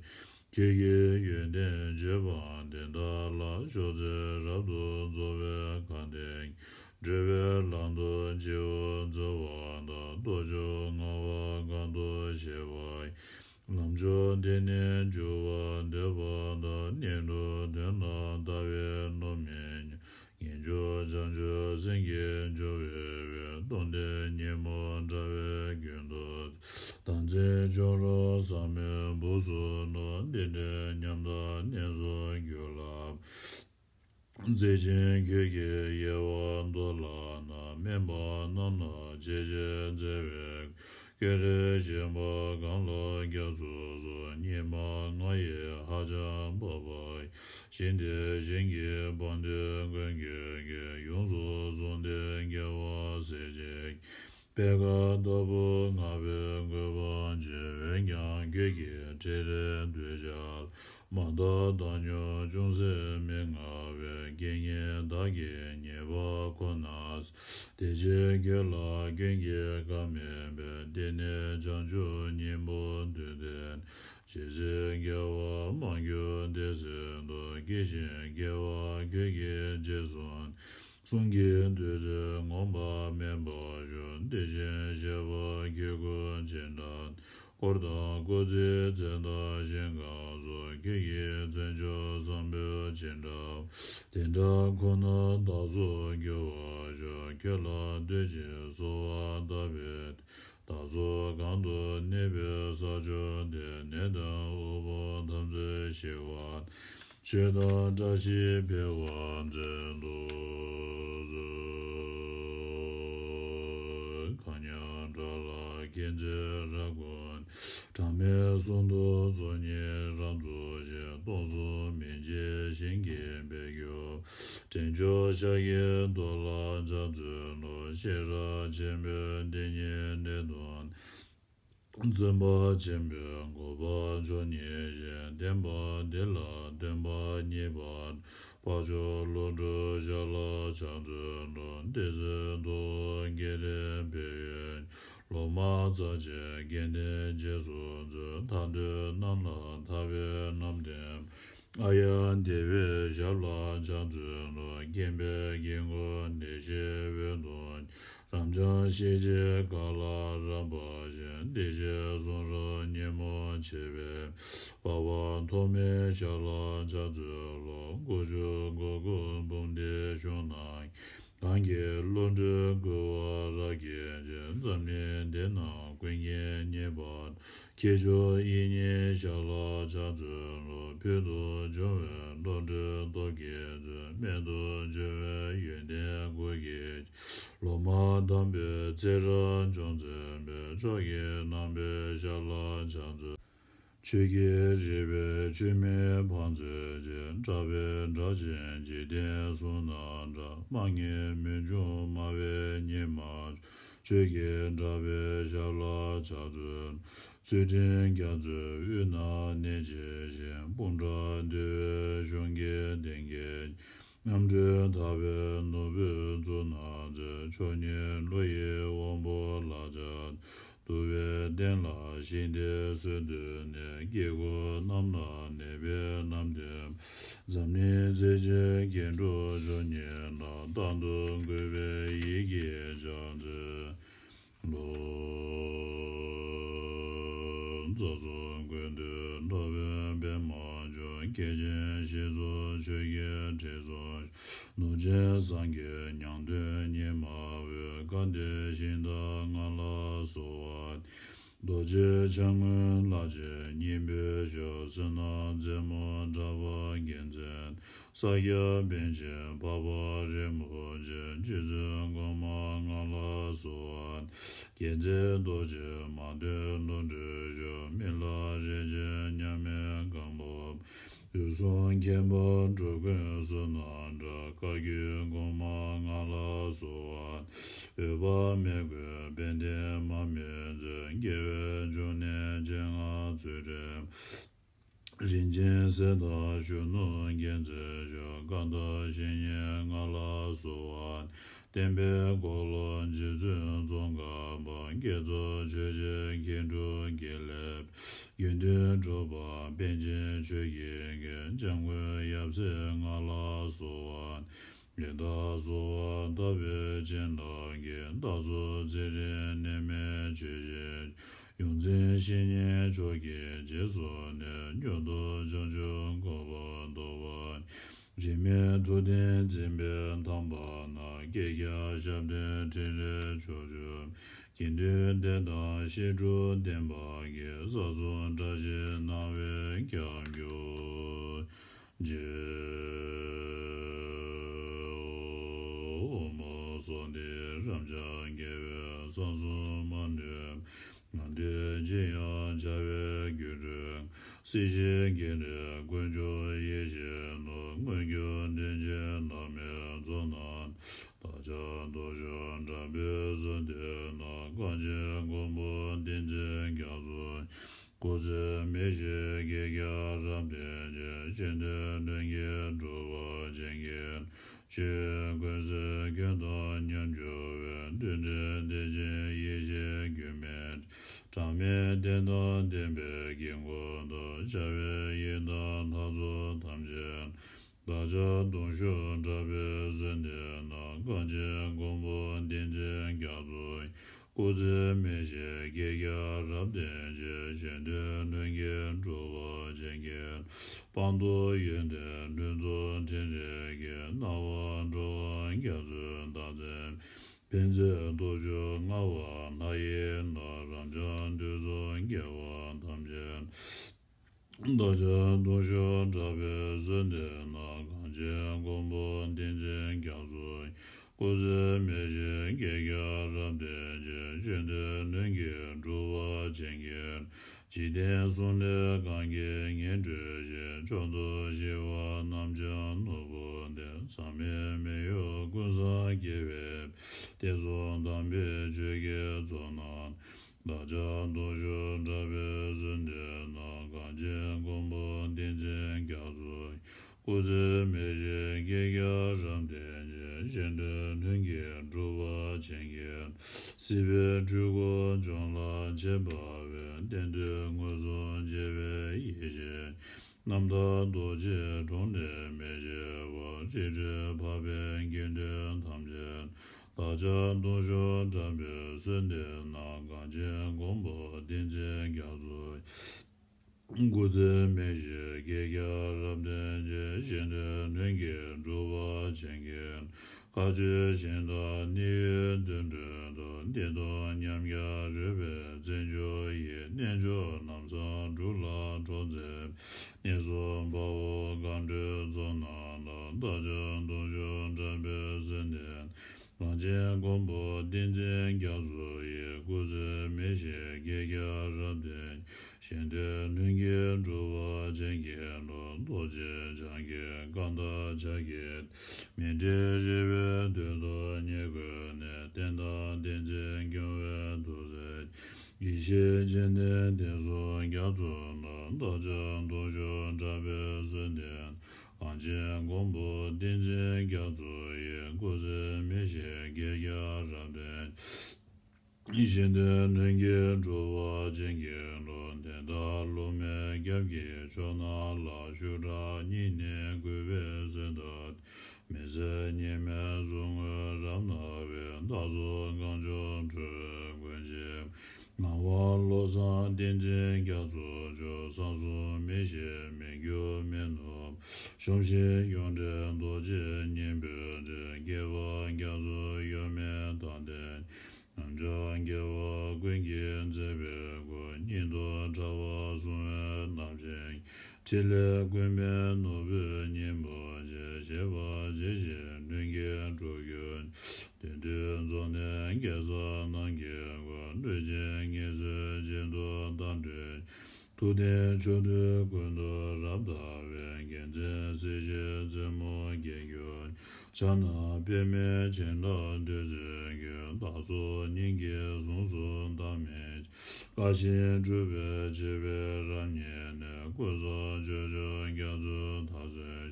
ཅིག། ཁྱོད་ཀྱི་ཡོན་ཏན་བརྗོད་པ་འདི་དག་ལ། མཆོག་སྩོལ་རབ་ཏུ་རྫོགས་པའི་མཁའ་སྟེང་། འགྲོ་བའི་ལམ་དུ་སྤྱི་བོར་འཛིན་པ་དང་། རྟོག་ཚོགས་ལྔ་པ་གང་དུ་བྱེད་པ་ཡི། ལམ་མཆོག་འདི་ནི་འགྱུར་བ་འདོད་པ་དང་། ནད་དུ་འདོད་ན་ལྟ་བའི་བློ་མི་ཉམས། ངེས་འབྱུང་བྱང་ཆུབ་སེམས་ཀྱི་འབྱུང་བའི་དཔལ། སྟོང་ཐུན་ཉོན་མོངས་དྲ་བའི་རྒྱུན་དུ། བདག་འཛིན་བྱུང་རུང་ཟག་མེད་སྦུབས་སུ་ལྷུང་། འདི་འདྲའི་ཉམས་དང་གནས་སུ་གྱུར་ལ། མཛེས་ཤིང་གོས་ཀྱི་དབྱེ་བ་མདོར་ལབ་ན། དམན་པ་རྣམས་ལ་འབྱེད་ཅིང་མཛེས་པའི། ཀུན་རིག་ཞིམ་པ་གང་ལ་སྐྱབས་སུ་སོང་། སྙིགས་མ་ལྔ་ཡིས་ཧ་ཅང་འཕགས་པ་ཡི། ཞིང་དེར་བྱིན་གྱིས་བརླབས་ཏེ་མགོན་གྱུར་ཅིང་། ཡོངས་སུ་བཟུང་སྟེ་དགེ་བ་སེལ་བྱེད་ཀྱི། པད་དཀར་ལྟ་བུར་བསྔགས་པའི་གུས་པ་ཆེ། འོན་ཀྱང་ཁྱོད་ཀྱི་ཁྲིད་རིམ་གདུལ་བྱ་ལ། མ་དག་བཏང་སྙོམས་ཅུང་ཟད་མི་མངའ་བས། དགེ་བསྙེན་བདག་གིས་ཉེས་པ་ཁོ་ན་བསལ། དེ་ཕྱིར་ཁྱོད་ལ་ཀུན་གྱིས་བཀའ་མིན་པས། འདི་ནི་བྱང་ཆུབ་སྙིང་པོར་འདུས་ཏེ། ཇི་སྲིད་དགེ་བ་མ་གོས་དེ་སྲིད་དུ། སྐྱེ་ཞིང་རྒྱལ་བ་ཁྱོད་ཀྱིས་རྗེས་བཟུང་། གསུང་གི་བདུད་རྩི་ངོམས་པ་མེད་པར་ཤོག། དེ་བཞིན་གཤེགས་པ་དཀྱིལ་འཁོར་ཅི་འདྲ། འཁོར་དང་སྐུ་ཚེའི་ཚད་དང་ཞིང་ཁམས་སོགས། ཁྱེད་ཀྱི་མཚན་མཆོག་བཟང་པོ་ཅི་འདྲ། དེ་འདྲ་ཁོ་ན་བདག་སོགས་འགྱུར་བར་ཤོག། ཁྱོད་ལ་བསྟོད་ཅིང་གསོལ་བ་བཏབ་པའི་མཐུས། བདག་སོགས་གང་དུ་གནས་པའི་ས་ཕྱོགས་དེར། ནད་དང་དབུལ་པོ་ཐམས་ཅད་ཞི་བར། ཆོས་དང་བཀྲ་ཤིས་འཕེལ་བར་མཛད་དུ་གསོལ། གང་ཉོན་དགྲ་ལྷ་མཁྱེན་བརྩེ་རབ་བསྐུལ། གྲངས་མེད་གསུམ་དུ་ཚོགས་གཉིས་རབ་རྫོགས་ཤིང་། སྟོང་གསུམ་མི་མཇེད་ཞིང་གི་དཔལ་གྱུར། འདྲེན་མཆོག་ཤཱཀྱའི་གདུལ་བྱ་སྤྱན་གཟིགས་ལ། ཤེས་རབ་ཆེན་པོས་འདི་ཉིད་འགྲེལ་དུ། བརྩོན་པ་ཆེན་པོས་འགོག་པ་མཆོག་བརྙེས་ཤིང་། བསྟན་པ་འདི་ལ་བསྟན་པ་རྙེད་པར། འཕགས་མཆོག་བློ་གྲོས་ཞབས་ལ་ཕྱག་འཚལ་ལོ། དེ་ཚེ་མདོ་དབུས་དགེ་ལྡན་བོད་ཡུལ། ལོ་མང་རྩ་ཆེན་དགེ་འདུན་རྗེས་སུ་མཛད། ཐར་འདོད་རྣམས་ལ་ཐར་པའི་རྣམ་བསྟན། ཨཱརྱ་དེ་བའི་ཞབས་ལ་ཕྱག་འཚལ་ལོ། མཁྱེན་པའི་དཀྱིལ་འཁོར་བདེ་གཤེགས་འོད་དུ། རབ་འབྱམས་ཞི་བྱེད་མཁའ་ལ་རབ་འབར་ཞིང་། བདེ་གཤེགས་གསུང་རབ་ཉོན་མོངས་ཆེ་བའི། འཕགས་པ་ཐོགས་མེད་ཞབས་ལ་ཕྱག་འཚལ་ལོ། སྐུ་མཆོག་གུར་གུམ་འབུམ་སྡེ་ཤོང་ན། གང་གི་བློ་གྲོས་བསྐུལ་བ་རབ་བསྐྱེད་ཅིང་། འཛམ་གླིང་འདི་ན་ཀུན་གྱིས་མཉེས་པར། ཁྱེད་མཆོག་ཡིད་གཉིས་ཞབས་ལ་ཕྱག་འཚལ་ལོ། ཕུལ་དུ་བྱུང་བའི་བློ་གྲོས་སྟོབས་ཀྱིས་མཛོད། རྨད་དུ་བྱུང་བའི་ཡོན་ཏན་སྐུ་བསྐྱེད། ལོ་མ་དམ་པའི་ཚེ་རབས་འབྱུང་མཛད་པའི། མཆོག་གི་རྣམ་པའི་ཞབས་ལ་ཕྱག་འཚལ། ཆོས་ཀྱི་རིག་པའི་ཆུ་མིག་བར་མཛོད་ཅིང་། གྲགས་པའི་སྒྲ་ཆེན་འཇིག་རྟེན་གསུང་ན་སྒྲ། མ་ངེས་མུན་འཁྱོངས་སྨྲ་བའི་སྙེ་མ། ཆོས་ཀྱི་གྲགས་པའི་ཞབས་ལ་ཕྱག་འཚལ། ཚུལ་ཁྲིམས་རྒྱ་མཚོའི་དབུས་ན་གནས་མཇལ་ཞིང་། སྤུངས་འདྲ་འདུལ་བའི་གཞུང་གི་གདེང་བསྐྱེད། རྣམ་གྲོལ་ཐར་པའི་ནོར་བུས་གཙུག་ན་མཛེས། མཆོག་བརྙེས་བློ་ཡི་དབང་པོ་ལ་ཕྱག་འཚལ། དུ་བའི་གདན་ལ་ཞིང་དེར་གསོལ་འདེབས་ནས། དཀྱིལ་འཁོར་རྣམས་ལ་གནས་པའི་རྣམ་བསྟན། འཛམ་གླིང་རྩེ་གཅིག་མཁྱེན་གྲུབ་མཆོག་བརྙེས་ལ། རྟག་ཏུ་གུས་པས་ཡིད་ཀྱིས་ཕྱག་འཚལ་ལོ། རྩ་གསུམ་ཀུན་འདུས་ལྷ་བུའི་པདྨ་འབྱུང་། སྐྱེ་འཆི་གཞི་གཙུག་ཆོས་ཀྱི་དྲི་བསུང་ཤར། ནོར་སྦྱིན་སངས་རྒྱས་ཉང་སྟོན་ཉི་མ་འོད། སྐལ་ལྡན་ཞིང་དང་ལྔ་ལ་གསོལ་བ། རྡོ་རྗེ་འཆང་ངོས་ལྷ་ཆེན་སྙིང་པོའི་ཞབས། བསོད་ནམས་རྩེ་མོ་གྲགས་པ་རྒྱལ་མཚན། ས་སྐྱ་པཎ་ཆེན་འཕགས་པ་རིན་པོ་ཆེ། རྗེ་བཙུན་གོང་མ་ལྔ་ལ་གསོལ་བ། རྒྱལ་སྲས་རྡོ་རྗེ་མ་ཐོན་བློ་གྲོས་ཤོག། མི་ལ་རས་ཆེན་མཉམ་མེད་སྒམ་པོ། དུས་གསུམ་མཁྱེན་པ་འགྲོ་ཀུན་བསོད་ནམས་གྲགས། བཀའ་བརྒྱུད་གོང་མ་ལྔ་ལ་གསོལ་བ། འོད་དཔག་མེད་ཀུན་དཔལ་ལྡན་མར་མེ་མཛད། རྒྱལ་བའི་འབྱུང་གནས་སྤྱན་སྔར་ཚུལ་ཁྲིམས། རིན་ཆེན་གསེར་མདངས་གཞོན་ནུར་རྒྱལ་མཚན་མཆོག། སྐར་མདའ་བཞི་བརྙེས་ལྔ་ལ་གསོལ་བ། བསྟན་པའི་འཁོར་ལོ་རྗེ་བཙུན་ཙོང་ཁ་པ། བསྐྱེད་རྫོགས་ཆོས་ཀྱི་མཁས་གྲུབ་དགེ་ལེགས། དགེ་འདུན་གྲུབ་པ་པཎ་ཆེན་ཆོས་ཀྱི་རྒྱལ། འཇམ་མགོན་ཡབ་སྲས་ལྔ་ལ་གསོལ་བ། ལས་དང་གསོལ་བ་བཏབ་པའི་བྱིན་རླབས་ཀྱིས། བདག་སོགས་ཚེ་རིང་ནད་མེད་ཆོས་བཞིན། ཡོངས་འཛིན་བཤེས་གཉེན་མཆོག་གི་རྗེས་སུ་འདེབས། མྱུར་དུ་བྱང་ཆུབ་གོ་འཕང་ཐོབ་པར། རིས་མེད་མཐུ་ལྡན་འཛིན་པའི་ཐང་པ་ན། བསྐལ་བརྒྱར་ཞབས་བརྟན་ཕྲིན་ལས་མཆོག་སྤྱོད། དགེ་འདུན་སྡེ་དང་བཤད་སྒྲུབ་བསྟན་པ་གི། ས་གསུམ་བཀྲ་ཤིས་སྣང་བས་ཁྱབ་གྱུར་ཅིག། ཨོཾ་སྭ་སྟི། རབ་འབྱམས་རྒྱལ་བའི་གསང་གསུམ་མ་ལུས། ང་འདོད་ཅི་ཡང་བྱ་བའི་རྒྱུར་གྲོལ། སྲིད་ཞིའི་སྒེག་ལྡན་དཀོན་མཆོག་ཡེ་ཤེས་ལ། མངོན་གྱུར་དྲིན་ཅན་བླ་མའི་ཚོགས་རྣམས། བདག་ཅག་སྟོང་ཕྱོགས་གྲགས་པའི་བསོད་བདེ་ན། གངས་ཅན་མགོན་པོ་བསྟན་འཛིན་རྒྱ་མཚོ། སྐུ་ཚེ་མི་ཤིགས་བསྐལ་བརྒྱར་རབ་བརྟན་ཅིང་། གཞན་དོན་ལྷུན་གྱིས་འགྲུབ་པར་བྱིན་གྱིས། ཆོས་ཀུན་སེལ་ཁྱོད་དང་མཉམ་འབྱོར་བའི། མཐུན་སྒྲིལ་བདེ་ཆེན་ཡེ་ཤེས་རྒྱུད་སྨིན། གྲངས་མེད་བསྟན་དང་ལྡན་པའི་དཀྱིལ་འཁོར་དུ། ཤར་བའི་ཡི་དམ་ལྷ་ཚོགས་ཐམས་ཅད། བདག་ཅག་སྟོང་ཕྱོགས་གྲགས་པའི་བསོད་བདེ་ན། གངས་ཅན་མགོན་པོ་བསྟན་འཛིན་རྒྱ་མཚོ། སྐུ་ཚེ་མི་ཤིགས་བསྐལ་བརྒྱར་རབ་བརྟན་ཅིང་། གཞན་དོན་ལྷུན་གྱིས་འགྲུབ་པར་བྱིན་གྱིས། སྤངས་རྟོགས་ཡོན་ཏན་ལྷུན་རྫོགས་ཕྲིན་ལས་ཀྱིས། སྣང་བ་འགྲོ་བ་རྒྱ་མཚོའི་བདག་འཛིན། ཕན་མཛད་སྟོབས་བཅུ་མངའ་བ་ལྷ་ཡི་ལྷ། རབ་འབྱམས་འདོད་གསུམ་དགེ་བ་ཐམས་ཅད། བདག་ཅག་སྟོང་ཕྱོགས་གྲགས་པའི་བསོད་བདེ་ན། གངས་ཅན་མགོན་པོ་བསྟན་འཛིན་རྒྱ་མཚོ། སྐུ་ཚེ་མི་ཤིགས་བསྐལ་བརྒྱར་རབ་བརྟན་ཅིང་། གཞན་དོན་ལྷུན་གྱིས་འགྲུབ་པར་བྱིན་གྱིས། འཇིག་རྟེན་གསུམ་ལས་གང་གིས་ངེས་གྲོལ་ཞིང་། མཆོག་ཏུ་གཤེགས་པ་རྣམས་ཀྱང་ནོར་བུ་འདི། ཟག་མེད་མི་གཡོ་ཀུན་བཟང་རྒྱལ་བའི་དཔལ། བསྟན་སྲུང་དམ་པའི་ཆོས་ཀྱི་ཚོགས་རྣམས། བདག་ཅག་སྟོང་ཕྱོགས་གྲགས་པའི་བསོད་བདེ་ན། གངས་ཅན་མགོན་པོ་བསྟན་འཛིན་རྒྱ་མཚོ། སྐུ་ཚེ་མི་ཤིགས་བསྐལ་བརྒྱར་རབ་བརྟན་ཅིང་། གཞན་དོན་ལྷུན་གྱིས་འགྲུབ་པར་བྱིན་གྱིས། སྲིད་པའི་འཁྲུལ་འཁོར་ཅོང་ལ་ཆས་པ་བས། གཏན་དུ་མངོན་སུམ་མཇལ་བའི་ཡེ་ཤེས། རྣམ་དག་རྡོ་རྗེའི་གྲོགས་ནི་མི་ཤེས་པ། རིག་འཕྲུལ་འཕགས་པའི་དགེ་འདུན་ཐམས་ཅད། བདག་ཅག་སྟོང་ཕྱོགས་གྲགས་པའི་བསོད་བདེ་ན། གངས་ཅན་མགོན་པོ་བསྟན་འཛིན་རྒྱ་མཚོ། སྐུ་ཚེ་མི་ཤིགས་བསྐལ་བརྒྱར་རབ་བརྟན་ཅིང་། གཞན་དོན་ལྷུན་གྱིས་འགྲུབ་པར་བྱིན་གྱིས། བཀའ་ཆོས་གཞན་དག་ནི་ཡོད་དོན་སྒྲུབ་ཏུ། འདི་དང་མཉམ་གཞག་རོལ་པའི་རྩེད་འཇོ་ཡིས། རྣལ་འབྱོར་རྣམ་གསུམ་སྒྲུབ་ལ་གྲོགས་མཛད། གནས་གསུམ་དཔའ་བོ་རྒ་འགྲོའི་ཚོགས་རྣམས་ལ། བདག་ཅག་སྟོང་ཕྱོགས་གྲགས་པའི་བསོད་བདེ། གངས་ཅན་མགོན་པོ་བསྟན་འཛིན་རྒྱ་མཚོ་ཡི། སྐུ་ཚེ་མི་ཤིགས་བསྐལ་བརྒྱར་རབ་བརྟན། གཞན་དོན་ལྷུན་གྱིས་འགྲུབ་པར་བྱིན་གྱིས་རློབས། རྡོ་རྗེ་འཆང་གི་བཀའ་དང་ཕྱག་གི། མཎྜལ་རིལ་བུའི་མདུན་དུ་ཉེ་བསྐོར་ནས། བསྟན་དང་བསྟན་འཛིན་སྐྱོང་བའི་ཐུགས་སྲས། ཡེ་ཤེས་སྤྱན་ལྡན་བསྟན་སྲུང་རྒྱ་མཚོ་ལ། བདག་ཅག་སྟོང་ཕྱོགས་གྲགས་པའི་བསོད་བདེ། གངས་ཅན་མགོན་པོ་བསྟན་འཛིན་རྒྱ་མཚོ་ཡི། སྐུ་ཚེ་མི་ཤིགས་བསྐལ་བརྒྱར་རབ་བརྟན། གཞན་དོན་ལྷུན་གྱིས་འགྲུབ་པར་བྱིན་གྱིས་རློབས། དེ་ལྟར་སློབ་མའི་སྐྱབས་ཀྱི་མཆོག་རྣམས་ལ། ཞུ་དག་སྙིང་ནས་གུས་པས་གསོལ་འདེབས། མི་ཟད་གཉིས་མེད་གཟུངས་སྔགས་རབ་གནང་བའི། བདག་སོགས་གངས་ལྗོངས་ཁྲོ་བོའི་མགོན་ཆེན། ངག་དབང་བློ་བཟང་བསྟན་འཛིན་རྒྱ་མཚོ་མཆོག། གསང་གསུམ་མི་ཤིགས་མི་འགྱུར་མི་ནུབ། གཞོམ་གཞིག་གཡུང་དྲུང་རྡོ་རྗེ་སྙིང་པོའི་རྩེ། སྐྱེས་པ་རྒྱ་མཚོ་གཡོ་མེད་དང་ལྡན། རྣམ་ཅོག་རྒྱལ་བ་ཀུན་གྱི་མཛད་པའི་སྐུ། སྙིང་ཐུབ་དྲྭ་བར་སྲུང་བའི་རྣམ་ཅན། ཕྲིན་ལས་ཀུན་ཕན་ནོར་བུའི་སྙིང་པོ་ཆེ། བཞད་པ་ཇི་བཞིན་ལྷུན་གྱིས་གྲུབ་གྱུར། དེང་དུས་འཛམ་གླིང་གེ་སར་རྣམས་ཀྱི་སྐུ། ལུས་ཅན་ངལ་གསོའི་བྱེད་དུ་བདག་འདྲེན། ཐུབ་བསྟན་ཕྱོགས་དུས་ཀུན་ཏུ་རབ་དར་བའི། རྒྱལ་མཚན་སྲིད་ཞིའི་རྩེ་མོར་རྒྱས་གྱུར། ཕྱག་ན་པདྨོའི་བྱིན་རླབས་བདུད་རྩིའི་རྒྱུན། བདག་སོགས་སྙིང་གི་གཟུངས་སུ་འདག་མི་བྱེད། བཀའ་བཞིན་སྒྲུབ་པའི་བྱེད་པའི་རབ་བརྙེས་ནས། ཀུན་བཟང་སྤྱོད་མཆོག་རྒྱ་མཚོའི་དར་ཚོན།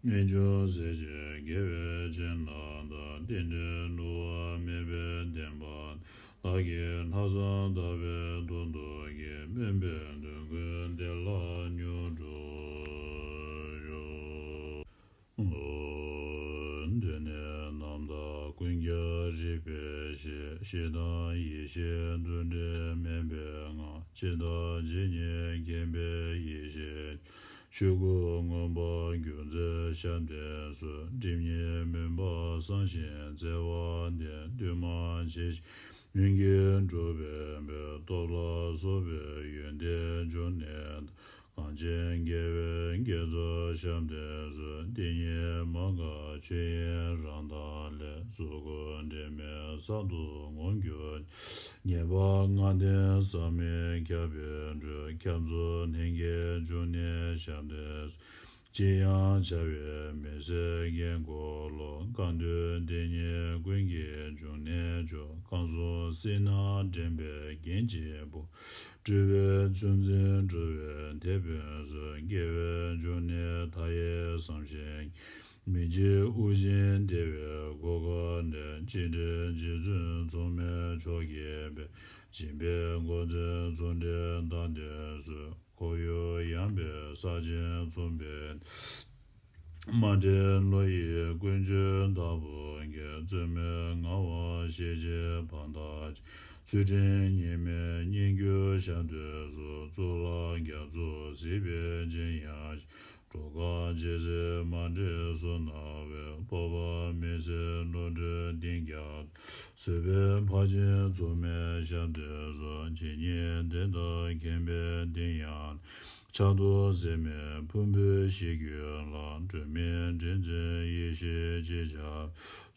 རྨད་བྱུང་སྲས་བཅས་དགེ་བའི་བྱིན་རླབས་དང་། བསྟན་འགྲོའི་བསླུ་བ་མེད་པའི་བདེན་པ། བདག་གིས་ལྷག་བསམ་དག་པའི་ཐོག་ཏུ་བསྐྱེད། སྨོན་པའི་འདོད་དགུའི་བདེ་བླག་མྱུར་འགྲུབ་ཤོག། ཨོ། མདུན་ རིག་པའི་གཞི། གཞི་དང་ཡེ་ཤེས་འདུ་འབྲལ་མེད་པའི་ངང་། ཇི་ལྟ་ཇི་སྙེད་མཁྱེན་པའི་ཡེ་ཤེས། ཆོས་སྐུ་མངོན་པར་རྒྱུ་མཚན་ཞབས་བརྟན་གསོལ། སྒྲིབ་གཉིས་མུན་པ་སངས་ཤིང་བརྩེ་བ་ལྡན། འདུས་མ་བྱས་ཀྱི་མུན་གྱིས་འཁྲུགས་པའི་བོད། སྟོབས་ལ་སོགས་པའི་ཡོན་ཏན་འབྱུང་གནས་དང་། གངས་ཅན་དགེ་བའི་བསྐྱེད་རྫོགས་ཞབས་བརྟན་གསོལ། དེ་ཉིད་མ་འགགས་ཆོས་དབྱིངས་རང་མདངས་ལས། གཟུགས་སྐུ་དྲི་མེད་གསར་དུ་ངོམས་གྱུར་ཅིག། ངེས་པར་ལྔ་ལྡན་ཟག་མེད་ཁྱབ་པའི་འགྲོས། ཁྱབ་རྫོགས་ལྷན་སྐྱེས་འབྱུང་གནས་ཞབས་བརྟན་གསོལ། ཅི་ཡང་བྱ་བའི་མེ་ལྩེ་རྒྱན་འཁོར་ལོ། གང་འདུལ་དེ་ཉིད་ཀུན་གྱི་འབྱུང་གནས་མཆོག། གང་གསུང་སྲིད་ན་འདྲེན་པའི་རྒྱན་གཅིག་པུ། སྤྲུལ་པའི་ཆུ་འཛིན་འགྲོ་བའི་དེད་དཔོན་གསོལ། དགེ་བའི་འབྱུང་གནས་མཐའ་ཡས་བསམ་བཞིན། མི་འཇིགས་དབུགས་འབྱིན་བདེ་བའི་གོ་འཕང་འདིར། འཇིགས་བྲལ་རྗེ་བཙུན་མཚུངས་མེད་མཆོག་གི་དཔལ། སྦྱིན་པའི་སྒོ་འཛིན་ཚོགས་འདྲེན་དང་ལྡན་གསོལ། ཁོར་ཡུག་ཡངས་པའི་ས་ཆེན་མཚུངས་པའི། མ་འདྲེས་བློ་ཡི་ཀུན་སྤྱོད་བདག་པོ་གིས། རྩོལ་མེད་ངལ་བ་ཞི་བྱེད་ཕ་མཐའ་ཅན། ཚུལ་ཁྲིམས་གཉིས་མེད་སྙན་བརྒྱུད་ཞབས་བརྟན་གསོལ། གཙུག་ལག་རྒྱ་མཚོ་གཟིགས་པའི་སྤྱན་དབྱངས་ཤར། འགྲོ་ཁམས་ཇི་སྲིད་མ་འདྲེས་བཟོད་ནུས་པའི། སྤོབས་པ་མི་ཟད་བློ་གྲོས་གཏིང་རྒྱས། བཟོད་པའི་ཕར་ཕྱིན་རྩོལ་མེད་ཞབས་བརྟན་གསོལ། ཇི་སྙེད་དེ་དག་མཁྱེན་པའི་གཏིང་ཡངས། ཕྱག་རྡོར་ཟེར་མིང་ཕུང་པོའི་གཤིས་རྒྱུད་ལ། སྒྲོན་མེ་འདྲེན་མཛད་ཡེ་ཤེས་ཅེས་བྱ་བའི།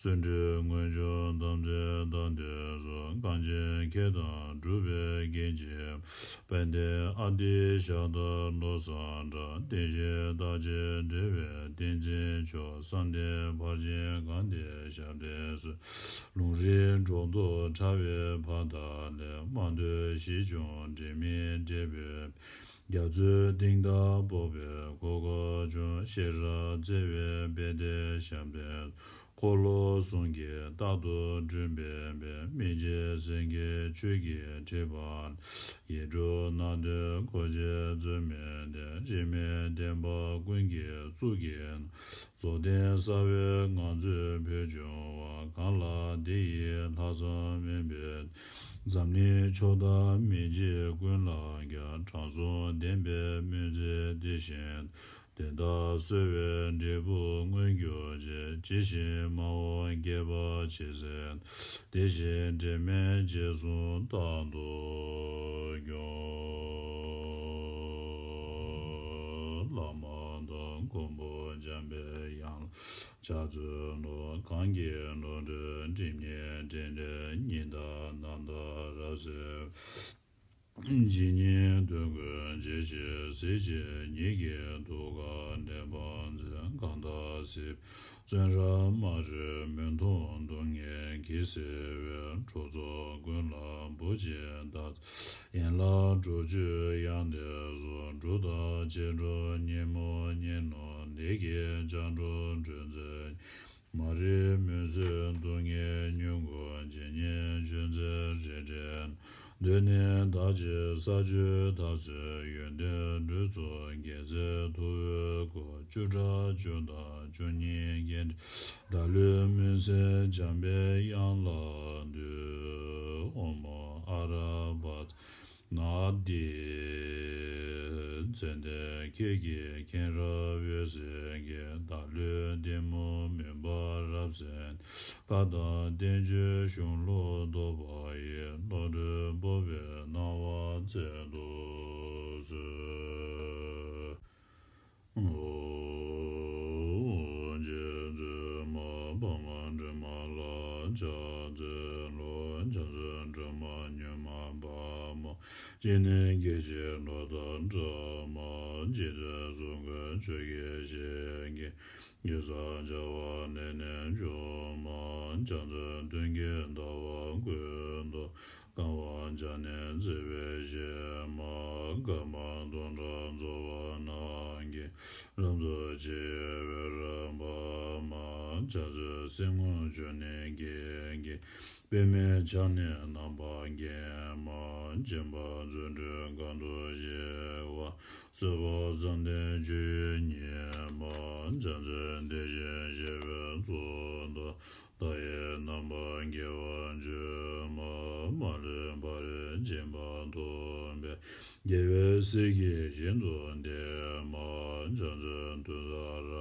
བརྩོན་འགྲུས་མངོན་སྤྱོད་དམ་ཚིག་དང་ལྡན་གསུམ། གངས་ཅན་མཁས་དང་གྲུབ་པའི་རྒྱན་གྱིས། དཔལ་ལྡན་ཨ་ཏི་ཤ་དང་བློ་བཟང་གྲགས། བསྟན་བཤིག་རྟག་གཅིག་འབྲེལ་བའི་བསྟན་འཛིན་མཆོག། བསམ་གཏན་ཕར་ཕྱིན་གང་བདེ་ཞབས་བརྟན་གསོལ། ལུང་རིགས་སྒྲོ་འདོགས་ཕྲ་བའི་ཕ་མཐའ་ལས། མ་ཐོས་ཞིབ་བྱུང་འབྲེལ་མེད་འབྲེལ་པའི། རྒྱ་མཚོའི་གཏིང་དག་སྤོབས་པའི་གོ་འཕང་མཆོག། ཤེས་རབ་བརྩེ་བའི་དཔལ་ལྡན་ཞབས་བརྟན། འཁོར་ལོ་གསུམ་གྱིས་རྟག་ཏུ་བསྐྲུན་པའི་དཔལ། སྨིན་བྱེད་སེང་གེ་ཆོས་ཀྱི་ཁྲི་འཕང་། ཡིག་དྲུག་སྣ་བདུན་གོ་འབྱེད་རྩོལ་མེད་གཏེར། འཇིགས་མེད་བསྟན་པ་ཀུན་གྱི་གཙུག་གི་རྫོགས་ལྡན་རྩ་བའི་ངང་ཚུལ་བོད་འབྱུང་བ། གང་ལ་དེ་ཡི་ལྷག་བསམ་དམན་པའི། འཛམ་གླིང་ཕྱོགས་མཐའ་མི་མཇེད་ཀུན་ལ་ཁྱབ། དྲང་སྲོང་བདེན་པའི་སྨོན་ཚིག་འདི་བཞིན། དེ་དག་གསོལ་བའི་འབྲས་བུ་མངོན་གྱུར་ཅིག། ཇི་བཞིན་སྨྲ་བ་དགྱེས་པ་ཇི་སྲིད། དེ་བཞིན་འབྲལ་མེད་རྗེས་སུ་རྟག་ཏུ་སྐྱོང་། བླ་མ་དང་མགོན་པོ་འཇམ་པའི་དབྱངས། ཕྱག་འཚལ་ལོ། གང་གི་བློ་གྲོས་སྒྲིབ་གཉིས་འདྲེན་འདྲེན། ཉི་ཟླ་ནམ་ཟླ་རབ་གསལ། ཇི་སྙེད་དོན་ཀུན་འཇལ་ཞིང་གཟིགས་ཕྱིར། ཉིད་ཀྱི་ཐུགས་ཀར་གནས་པར་མཛད། གང་དག་སྲིད་པའི་བཙོན་རར་མ་རིག་མུན་འཐོམས་སྡུག་བསྔལ་གྱིས་གཟིར་བའི། གྲོགས་ཚོགས་ཀུན་ལ་བུ་གཅིག་བདག་ཡིན་ལ། སྒྲུབ་བརྒྱུད་ཡང་དེ་སོགས། སྒྲུབ་དང་བྱེ་བྲག་ཉིན་མོ་ཉིན་ནོར། བདེ་སྐྱིད་སྤྱང་གྲུང་སྤྲོས་མཛད། མ་རིག་མུན་བཙུན་སྡུག་བསྔལ་མྱུ་གུ་ཇི་སྙེད་བྱོན་ཚེ་རེ་རེ་ན། གདོད་ནས་བདག་གཅེས་ས་བཅུད་འཐབ་རྩོད་ཡོན་ཏན་ལུས་གཙུག་རྒྱལ་མཚན་ཐུ་བོའི་སྐུ། བཅུ་ཕྲག་བཅུ་དང་བཅུ་གཉིས་རྒྱན་སྤྲས། བདག་བློའི་མུན་སེལ་འཇམ་པའི་དབྱངས་ལ་འདུད། ཨོཾ་ཨ་ར་པ་ཙ། ནཱ་དཱི། ཙན་དན་ཁྱེད་ཀྱི་མཁྱེན་རབ་འོད་ཟེར་གྱིས། བདག་བློའི་གཏི་མུག་མུན་པ་རབ་བསལ་ནས། བཀའ་དང་བསྟན་བཅོས་གཞུང་ལུགས་རྟོགས་པ་ཡི། བློ་གྲོས་སྤོབས་པའི་སྣང་བ་སྩལ་དུ་གསོལ། ཨོ། རྗེ་བཙུན་མ་འཕགས་མ་སྒྲོལ་མ་ལ་ཕྱག་འཚལ་ལོ། རྒྱ་མཚོའི་སྒྲོན་མ་མྱུར་མ་དཔའ་མོ། སྤྱན་ནི་སྐད་ཅིག་གློག་ལྟར་བཀྲག་མ། འཇིག་རྟེན་གསུམ་མགོན་ཆུ་སྐྱེས་ཞལ་གྱི། གེ་སར་བྱེ་བ་ནི་ནི་འཇོམས་མ། རྒྱ་མཚོའི་གདོན་བགེགས་ཟླ་བ་ཀུན་སྟོབས། བསྐང་བ་བྱ་ནི་བརྩེ་བའི་གཞི་མ། སྐར་མ་སྟོང་ཕྲག་རྫོགས་པ་རྣམས་ཀྱིས། རབ་ཏུ་ཕྱེ་བའི་རིམ་པ་མ། རྒྱ་མཚོའི་གསེར་སྔོ་ཆུ་ནི་སྐྱེས་ཀྱི། པདྨའི་ཕྱག་ནི་རྣམ་པར་བརྒྱན་མ། སྦྱིན་པ་བརྩོན་འགྲུས་གང་དུ་གཤེགས་པ། གསོལ་བ་བསམ་གཏན་སྤྱོད་ཡུལ་ཉིད་མ། རྒྱ་མཚོའི་དེ་བཞིན་གཤེགས་པའི་གཙུག་ཏོར། མདའ་ཡི་རྣམ་པར་འགྱེད་པ་འཇོམས་མ། མ་ལུས་ཕ་རོལ་ཕྱིན་པ་ཐོབ་པའི། རྒྱལ་བའི་སྲས་ཀྱིས་ཤིན་ཏུ་བསྟེན་མ། ཕྱག་འཚལ་ཏུཏྟཱ་ར་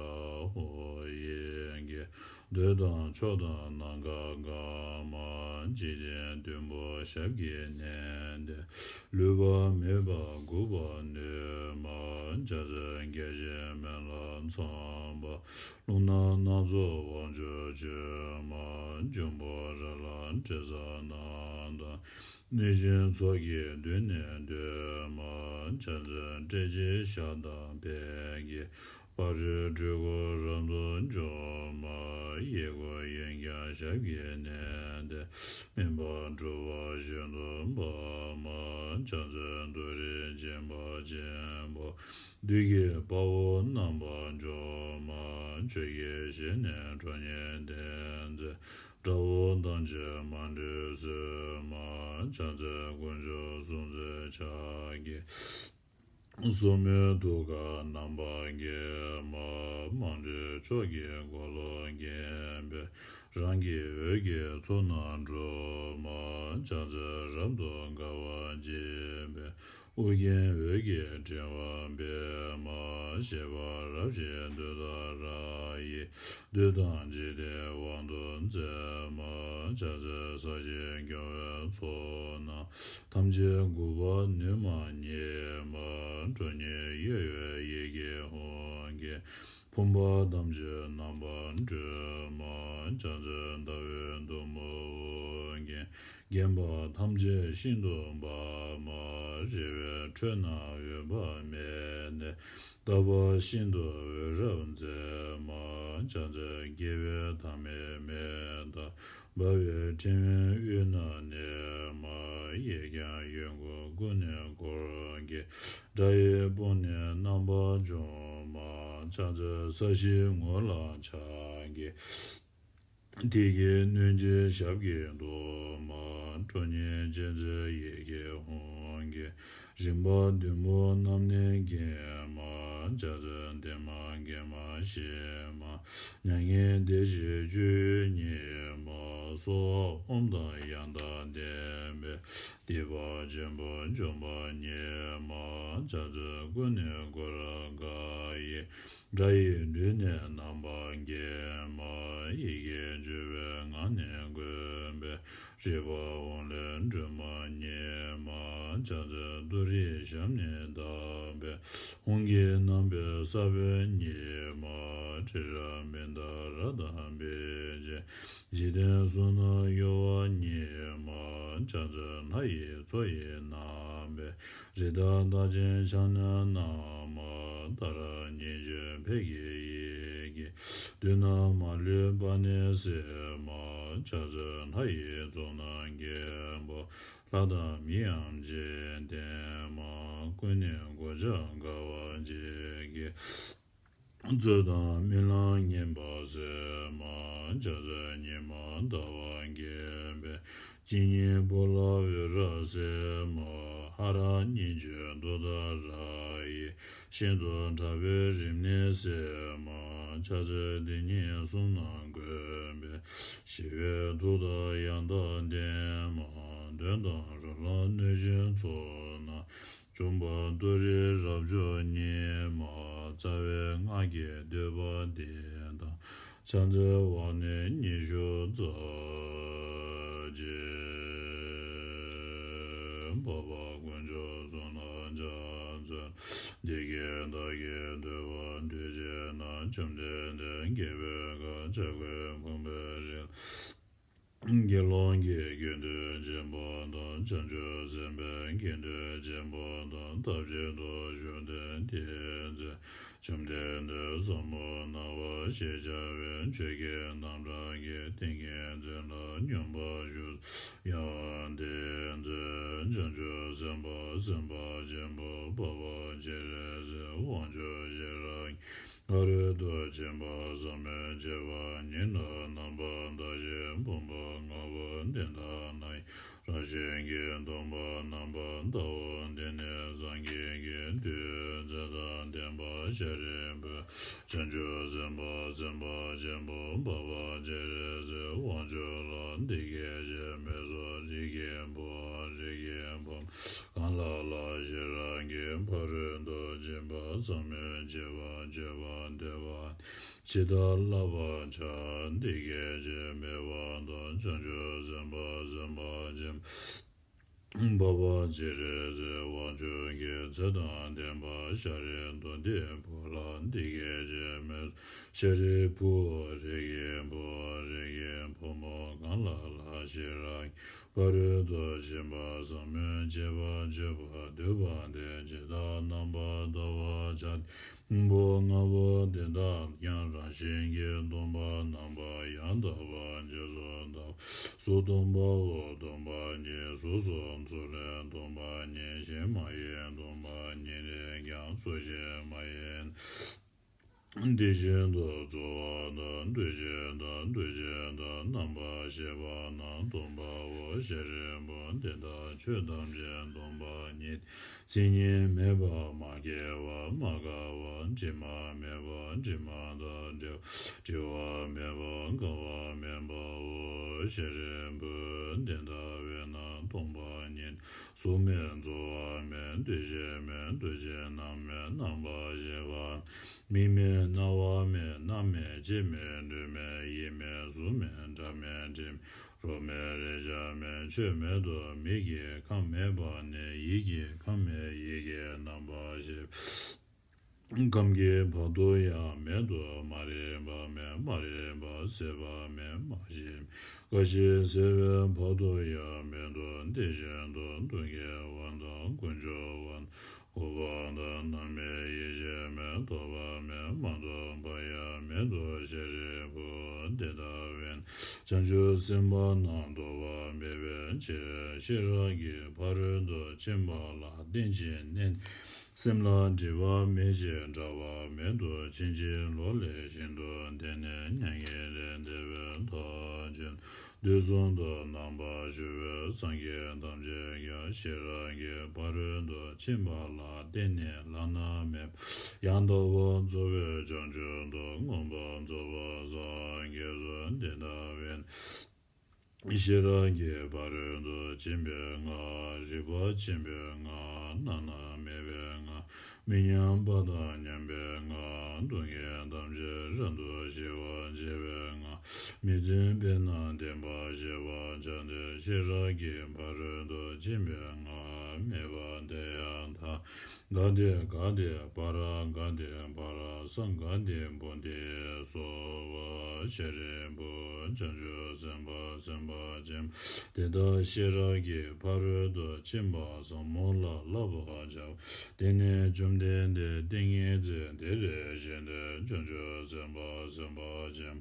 ཧཱུྃ། ཡི་གེ་འདོད་དང་ཕྱོགས་དང་ནམ་མཁའ་གང་མ། འཇིག་རྟེན་བདུན་པོ་ཞབས་ཀྱིས་མནན་ཏེ། ལུས་པ་མེད་པར་འགུགས་པར་ནུས་མ། ཕྱག་འཚལ་བརྒྱ་བྱིན་མེ་ལྷ་ཚངས་པ། རླུང་ནག་སྣ་ཚོགས་དབང་ཕྱུག་མཆོད་མ། འབྱུང་པོ་ར་ལ་དྲི་ཟ་རྣམས་དང་། གནོད་སྦྱིན་ཚོགས་ཀྱིས་མདུན་ནས་བསྟོད་མ། ཕྱག་འཚལ་སྤྲེལ་གྱི་ཞགས་དང་བལ་གྱི། ཕ་རོལ་སྤྲུལ་སྐུ་རབ་ཏུ་འཇོམས་མ། གཡས་སྐུ་གཡོན་བརྐྱང་ཞབས་ཀྱིས་མནན་ཏེ། སྨིན་པ་སྒྲུབ་པ་ཤིན་ཏུ་འབར་མ། ཕྱག་འཚལ་ཏུ་རེ་སྦྱིན་པ་ཆེན་པོ། བདུད་ཀྱི་དཔའ་བོ་རྣམ་པར་འཇོམས་མ། ཆོས་ཀྱི་གཞི་ནས་ཁྲོ་གཉེར་ལྡན་མཛད། དགྲ་བོ་ཐམས་ཅད་མ་ལུས་གསོད་མ། ཕྱག་འཚལ་དཀོན་མཆོག་གསུམ་མཛད་ཕྱག་རྒྱའི། སོར་མོས་ཐུགས་ཀར་རྣམ་པར་འགེམས་མ། མ་ལུས་ཕྱོགས་ཀྱི་འཁོར་ལོས་བརྒྱན་པའི། རང་གི་འོད་ཀྱི་ཚོགས་རྣམས་འཁྲུག་མ། ཕྱག་འཚལ་རབ་ཏུ་དགའ་བ་བརྗིད་པའི། ཨོ་རྒྱན་འོད་ཀྱི་ཕྲེང་བ་སྤེལ་མ། བཞད་པ་རབ་བཞད་ཏུཏྟཱ་ར་ཡིས། བདུད་དང་འཇིག་རྟེན་དབང་དུ་མཛད་མ། ཕྱག་འཚལ་ས་གཞི་སྐྱོང་བའི་ཚོགས་རྣམས། ཐམས་ཅད་འགུགས་པར་ནུས་མ་ཉིད་མ། ཁྲོ་གཉེར་གཡོ་བའི་ཡི་གེ་ཧཱུྃ་གིས། ཕོངས་པ་ཐམས་ཅད་རྣམ་པར་སྒྲོལ་མ། ཕྱག་འཚལ་ཟླ་འོད་ཟླུམ་པོ་འོད་ཀྱིས། བརྒྱན་པ་ཐམས་ཅད་ཤིན་ཏུ་འབར་མ། རེག་པའི་དྲོད་རྣམས་འོད་དཔག་མེད་ནས། རྟག་པར་ཤིན་ཏུ་འོད་རབ་མཛད་མ། ཕྱག་འཚལ་སྐྱེ་བའི་མཐའ་མེད་མེ་ལྟར། འབར་བའི་ཕྲེང་བའི་དབུས་ན་གནས་མ། གཡས་བརྐྱང་གཡོན་བསྐུམ་ཀུན་ནས་བསྐོར་དགའི། དགྲ་ཡི་དཔུང་ནི་རྣམ་པར་འཇོམས་མ། ཕྱག་འཚལ་ས་གཞིའི་ངོས་ལ་ཕྱག་གི། མཐིལ་གྱིས་བསྣུན་ཅིང་ཞབས་ཀྱིས་བརྡུང་མ། ཁྲོ་གཉེར་ཅན་མཛད་ཡི་གེ་ཧཱུྃ་གིས། རིམ་པ་བདུན་པོ་རྣམས་ནི་འགེམས་མ། ཕྱག་འཚལ་བདེ་མ་དགེ་མ་ཞི་མ། མྱ་ངན་འདས་ཞི་སྤྱོད་ཡུལ་ཉིད་མ། གསོལ་བ་ཨོཾ་དང་ཡང་དག་ལྡན་པས། སྡིག་པ་ཆེན་པོ་འཇོམས་པ་ཉིད་མ། ཕྱག་འཚལ་ཀུན་ནས་བསྐོར་དགའི། དགྲ་ཡི་མདུན་ནས་རྣམ་པར་འགེམས་མ། ཡི་གེ་བཅུ་པའི་ངག་ནི་བཀོད་པས། རིག་པ་འོང་ལས་སྒྲོལ་མ་ཉིད་མ། ཕྱག་འཚལ་ཏུ་རེའི་ཞབས་ནི་བརྡབས་པས། ཧཱུྃ་གི་རྣམ་པའི་ས་བོན་ཉིད་མ། ཏྲི་ར་མི་དྷ་རཀྟ་བྷེ་ཇ། འཇིག་རྟེན་གསུམ་རྣམས་གཡོ་བ་ཉིད་མ། ཕྱག་འཚལ་ལྷ་ཡི་མཚོ་ཡི་རྣམ་པའི། རི་དྭགས་རྟགས་ཅན་ཕྱག་ན་བསྣམས་མ། ཏཱ་ར་གཉིས་བརྗོད་ཕཊ་ཀྱི་ཡི་གེས། བདུད་རྣམས་མ་ལུས་པ་ནི་སེལ་མ། ཕྱག་འཚལ་ལྷ་ཡི་ཚོགས་རྣམས་རྒྱལ་པོ། ལྷ་དང་མིའམ་འཇིག་རྟེན་མ། ཀུན་ནས་གོ་ཆ་དགའ་བ་བརྗིད་ཀྱིས། རྩོད་དང་རྨི་ལམ་ངན་པ་སེལ་མ། ཕྱག་འཚལ་ཉི་མ་ཟླ་བ་རྒྱས་པའི། སྤྱན་གཉིས་པོ་ལ་འོད་རབ་གསལ་མ། ཧ་ར་གཉིས་བརྗོད་ཏུཏྟཱ་ར་ཡིས། ཤིན་ཏུ་ཕྲ་བའི་རིམས་ནད་སེལ་མ། ཕྱག་འཚལ་དེ་ཉིད་གསུམ་རྣམས་བཀོད་པའི། ཞི་བའི་ཐུགས་དང་ཡང་དག་ལྡན་མ། གདོན་དང་རོ་ལངས་གནོད་སྦྱིན་ཚོགས་རྣམས། འཇོམས་པ་ཏུ་རེ་རབ་མཆོག་ཉིད་མ། རྩ་བའི་སྔགས་ཀྱི་བསྟོད་པ་འདི་དང་། ཕྱག་འཚལ་བ་ནི་ཉི་ཤུ་རྩ་གཅིག་འཕགས་པ་དཀོན་མཆོག་གསུམ་ལ་ཕྱག་འཚལ། འདི་སྐད་བདག་གིས་ཐོས་པ་དུས་གཅིག་ན། བཅོམ་ལྡན་འདས་རྒྱལ་པོའི་ཁབ་བྱ་རྒོད་ཕུང་པོའི་རི་ལ། དགེ་སློང་གི་དགེ་འདུན་ཆེན་པོ་དང་། བྱང་ཆུབ་སེམས་དཔའི་དགེ་འདུན་ཆེན་པོ་དང་། ཐབས་གཅིག་ཏུ་བཞུགས་ཏེ་དེའི་ཚེ། བཅོམ་ལྡན་འདས་ཟབ་མོ་སྣང་བ་ཞེས་བྱ་བའི་ཆོས་ཀྱི་རྣམ་གྲངས་ཀྱི་ཏིང་ངེ་འཛིན་ལ་སྙོམས་པར་ཞུགས་སོ། ཡང་དེའི་ཚེ་བྱང་ཆུབ་སེམས་དཔའ་སེམས་དཔའ་ཆེན་པོ་འཕགས་པ་སྤྱན་རས་གཟིགས་དབང་ཕྱུག་ཤེས་རབ་ཀྱི་ཕ་རོལ་ཏུ་ཕྱིན་པ་ཟབ་མོའི་སྤྱོད་པ་ཉིད་ལ་རྣམ་པར་བལྟ་ཞིང་ཕུང་པོ་ལྔ་པོ་འདི་དག་ན་ཡང་རང་བཞིན་གྱིས་སྟོང་པར་རྣམ་པར་བལྟའོ། འདི་ནི་སངས་རྒྱས་ཀྱི་མཐུས་ཚེ་དང་ལྡན་པ་ ཤཱ་རིའི་བུ། བྱང་ཆུབ་སེམས་དཔའ་སེམས་དཔའ་ཆེན་པོ་འཕགས་པ་སྤྱན་རས་གཟིགས་དབང་ཕྱུག་ལ་འདི་སྐད་ཅེས་སྨྲས་སོ། རིགས་ཀྱི་བུ། རིགས་ཀྱི་བུ། གང་ལ་ལ་ཤེས་རབ་ཀྱི་ཕ་རོལ་ཏུ་ཕྱིན་པ་ཟབ་མོའི་སྤྱོད་པ་སྤྱོད་པར་འདོད་པ་ཇི་ལྟར་བསླབ་པར་བྱ། འདི་སྐད་ཅེས་སྨྲས་པ་དང་། བྱང་ཆུབ་སེམས་དཔའ་སེམས་དཔའ་ཆེན་པོ་འཕགས་པ་སྤྱན་རས་གཟིགས་དབང་ཕྱུག་གིས་ཚེ་དང་ལྡན་པ་ཤཱ་རིའི་དྭགས་པོ་དེའི་བུ་ལ་འདི་སྐད་ཅེས་སྨྲས། ཤཱ་རིའི་བུ། རིགས་ཀྱི་བུ། རིགས་ཀྱི་བུ་མོ། གང་ལ་ལ་ཤེས་རབ་ཀྱི་ཕ་རོལ་ཏུ་ཕྱིན་པ་ཟབ་མོའི་སྤྱོད་པ་སྤྱོད་པར་འདོད་པ་དེས་ཇི་ལྟར་རྣམ་པར་བལྟ་བར་བྱ། སྙིང་པོ་ལྔ་པོ་འདི་དག་ཀྱང་རང་བཞིན་གྱིས་སྟོང་པར་རྣམ་པར་ཡང་དག་པར་རྗེས་སུ་བལྟ། གཟུགས་སྟོང་པའོ། སྟོང་པ་ཉིད། གཟུགས་སོ་ཚུལ་ལས་སྟོང་པ་ཉིད། གཞན་མ་ཡིན། སྟོང་པ་ཉིད་ནས་ཀྱང་གཟུགས་གཞན་མ་ཡིན། དེ་བཞིན་དུ་ཚོར་བ་དང་། འདུ་ཤེས་དང་། འདུ་བྱེད་དང་། རྣམ་པར་ཤེས་པ་རྣམས་སྟོང་པའོ། ཤཱ་རིའི་བུ། འདི་ལྟར་ཆོས་ཐམས་ཅད་སྟོང་པ་ཉིད། མཚན་ཉིད་མེད་པ། མ་སྐྱེས་པ། མ་འགགས་པ། དྲི་མ་མེད་པ། དྲི་མ་དང་བྲལ་བ། བྲི་བ་མེད་པ། འགག་པ་མེད་པའོ། ཤཱ་རིའི་བུ། དེ་ལྟ་བས་ན་སྟོང་པ་ཉིད། གཟུགས་མེད། ཚོར་བ་མེད། འདུ་ཤེས་མེད། འདུ་བྱེད་རྣམས་མེད། རྣམ་པར་ཤེས་པ་མིག་མེད། རྣ་བ་མེད། སྣ་མེད། ལྕེ་མེད། ལུས་མེད། ཡིད་མེད། གཟུགས་མེད། སྒྲ་མེད། དྲི་མེད། རོ་མེད། རེག་བྱ་མེད། ཆོས་མེད་དོ། མིག་གིས་ཁམས་མེད་པ་ནས། ཡིད་ཀྱིས་ཁམས་མེད། ཡིད་ཀྱིས་རྣམ་པར་ཤེས་པ། ཁམས་ཀྱི་བར་དུ་ཡང་མེད་དོ། མ་རིག་པ་མེད། མ་རིག་པ་ཟད་པ་མེད། མ་ཞི། རྒ་ཤི་ཟད་པའི་བར་དུ་ཡང་མེད་དོ། དེ་བཞིན་དུ་སྡུག་བསྔལ་བ་དང་། ཀུན་འབྱུང་བ་དང་། འོད་དཔག་དང་། རྣམ་སྨིན་ཡེ་ཤེས་མེད། རྟོག་པ་མེད། མ་རྟོགས་པ་ཡང་མེད་དོ། ཤཱ་རིའི་བུ། དེ་ལྟ་བས་ན་བྱང་ཆུབ་སེམས་དཔའ་རྣམས་རྟོགས་པ་མེད་པའི་ཕྱིར། ཤེས་རབ་ཀྱི་ཕ་རོལ་ཏུ་ཕྱིན་པ་ལ་བརྟེན་ཅིང་གནས་ནས། སེམས་ལ་སྒྲིབ་པ་མེད་ཅིང་འབྲལ་བ་མེད་དོ། ཕྱིན་ཅི་ལོག་ལས་ཤིན་ཏུ་འདས་ནས། མྱ་ངན་ལས་འདས་པའི་མཐར་ཕྱིན། དུས་གསུམ་དུ་རྣམ་པར་བཞུགས་པའི་སངས་རྒྱས་ཐམས་ཅད་ཀྱང་ཤེས་རབ་ཀྱི་ཕ་རོལ་ཏུ་ཕྱིན་པ་ལ་བརྟེན་ནས་བླ་ན་མེད་པ་ཡང་དག་པར་རྫོགས་པའི་བྱང་ཆུབ་ཏུ་མངོན་པར་རྫོགས་པར་སངས་རྒྱས་སོ། དེ་ལྟ་བས་ན། ཤེས་རབ་ཀྱི་ཕ་རོལ་ཏུ་ཕྱིན་པའི་སྔགས། རིག་པ་ཆེན་པོའི་སྔགས། བླ་ན་མེད་པའི་སྔགས། མི་མཉམ་པ་དང་མཉམ་པའི་སྔགས། སྡུག་བསྔལ་ཐམས་ཅད་རབ་ཏུ་ཞི་བར་བྱེད་པའི་སྔགས། མི་བརྫུན་པས་ན་བདེན་པར་ཤེས་པར་བྱ་སྟེ། ཤེས་རབ་ཀྱི་ཕ་རོལ་ཏུ་ཕྱིན་པའི་སྔགས་སྨྲས་པ། དེ་ཡང་ཐ་ག་དེ་ག་དེ་པ་ར་ག་དེ་པ་ར་ས་ག་དེ་བོ་དྷི་སྭཱ་ཧཱ། ཤཱ་རིའི་བུ། བྱང་ཆུབ་སེམས་དཔའ་སེམས་དཔའ་ཆེན་པོ། དེ་ལྟར་ཤེས་རབ་ཀྱི་ཕ་རོལ་ཏུ་ཕྱིན་པ་ཟབ་མོ་ལ་བསླབ་པར་བྱའོ། དེ་ནས་བཅོམ་ལྡན་འདས་ཏིང་ངེ་འཛིན་དེ་ལས་བཞེངས་ཏེ། བྱང་ཆུབ་སེམས་དཔའ་སེམས་དཔའ་ཆེན་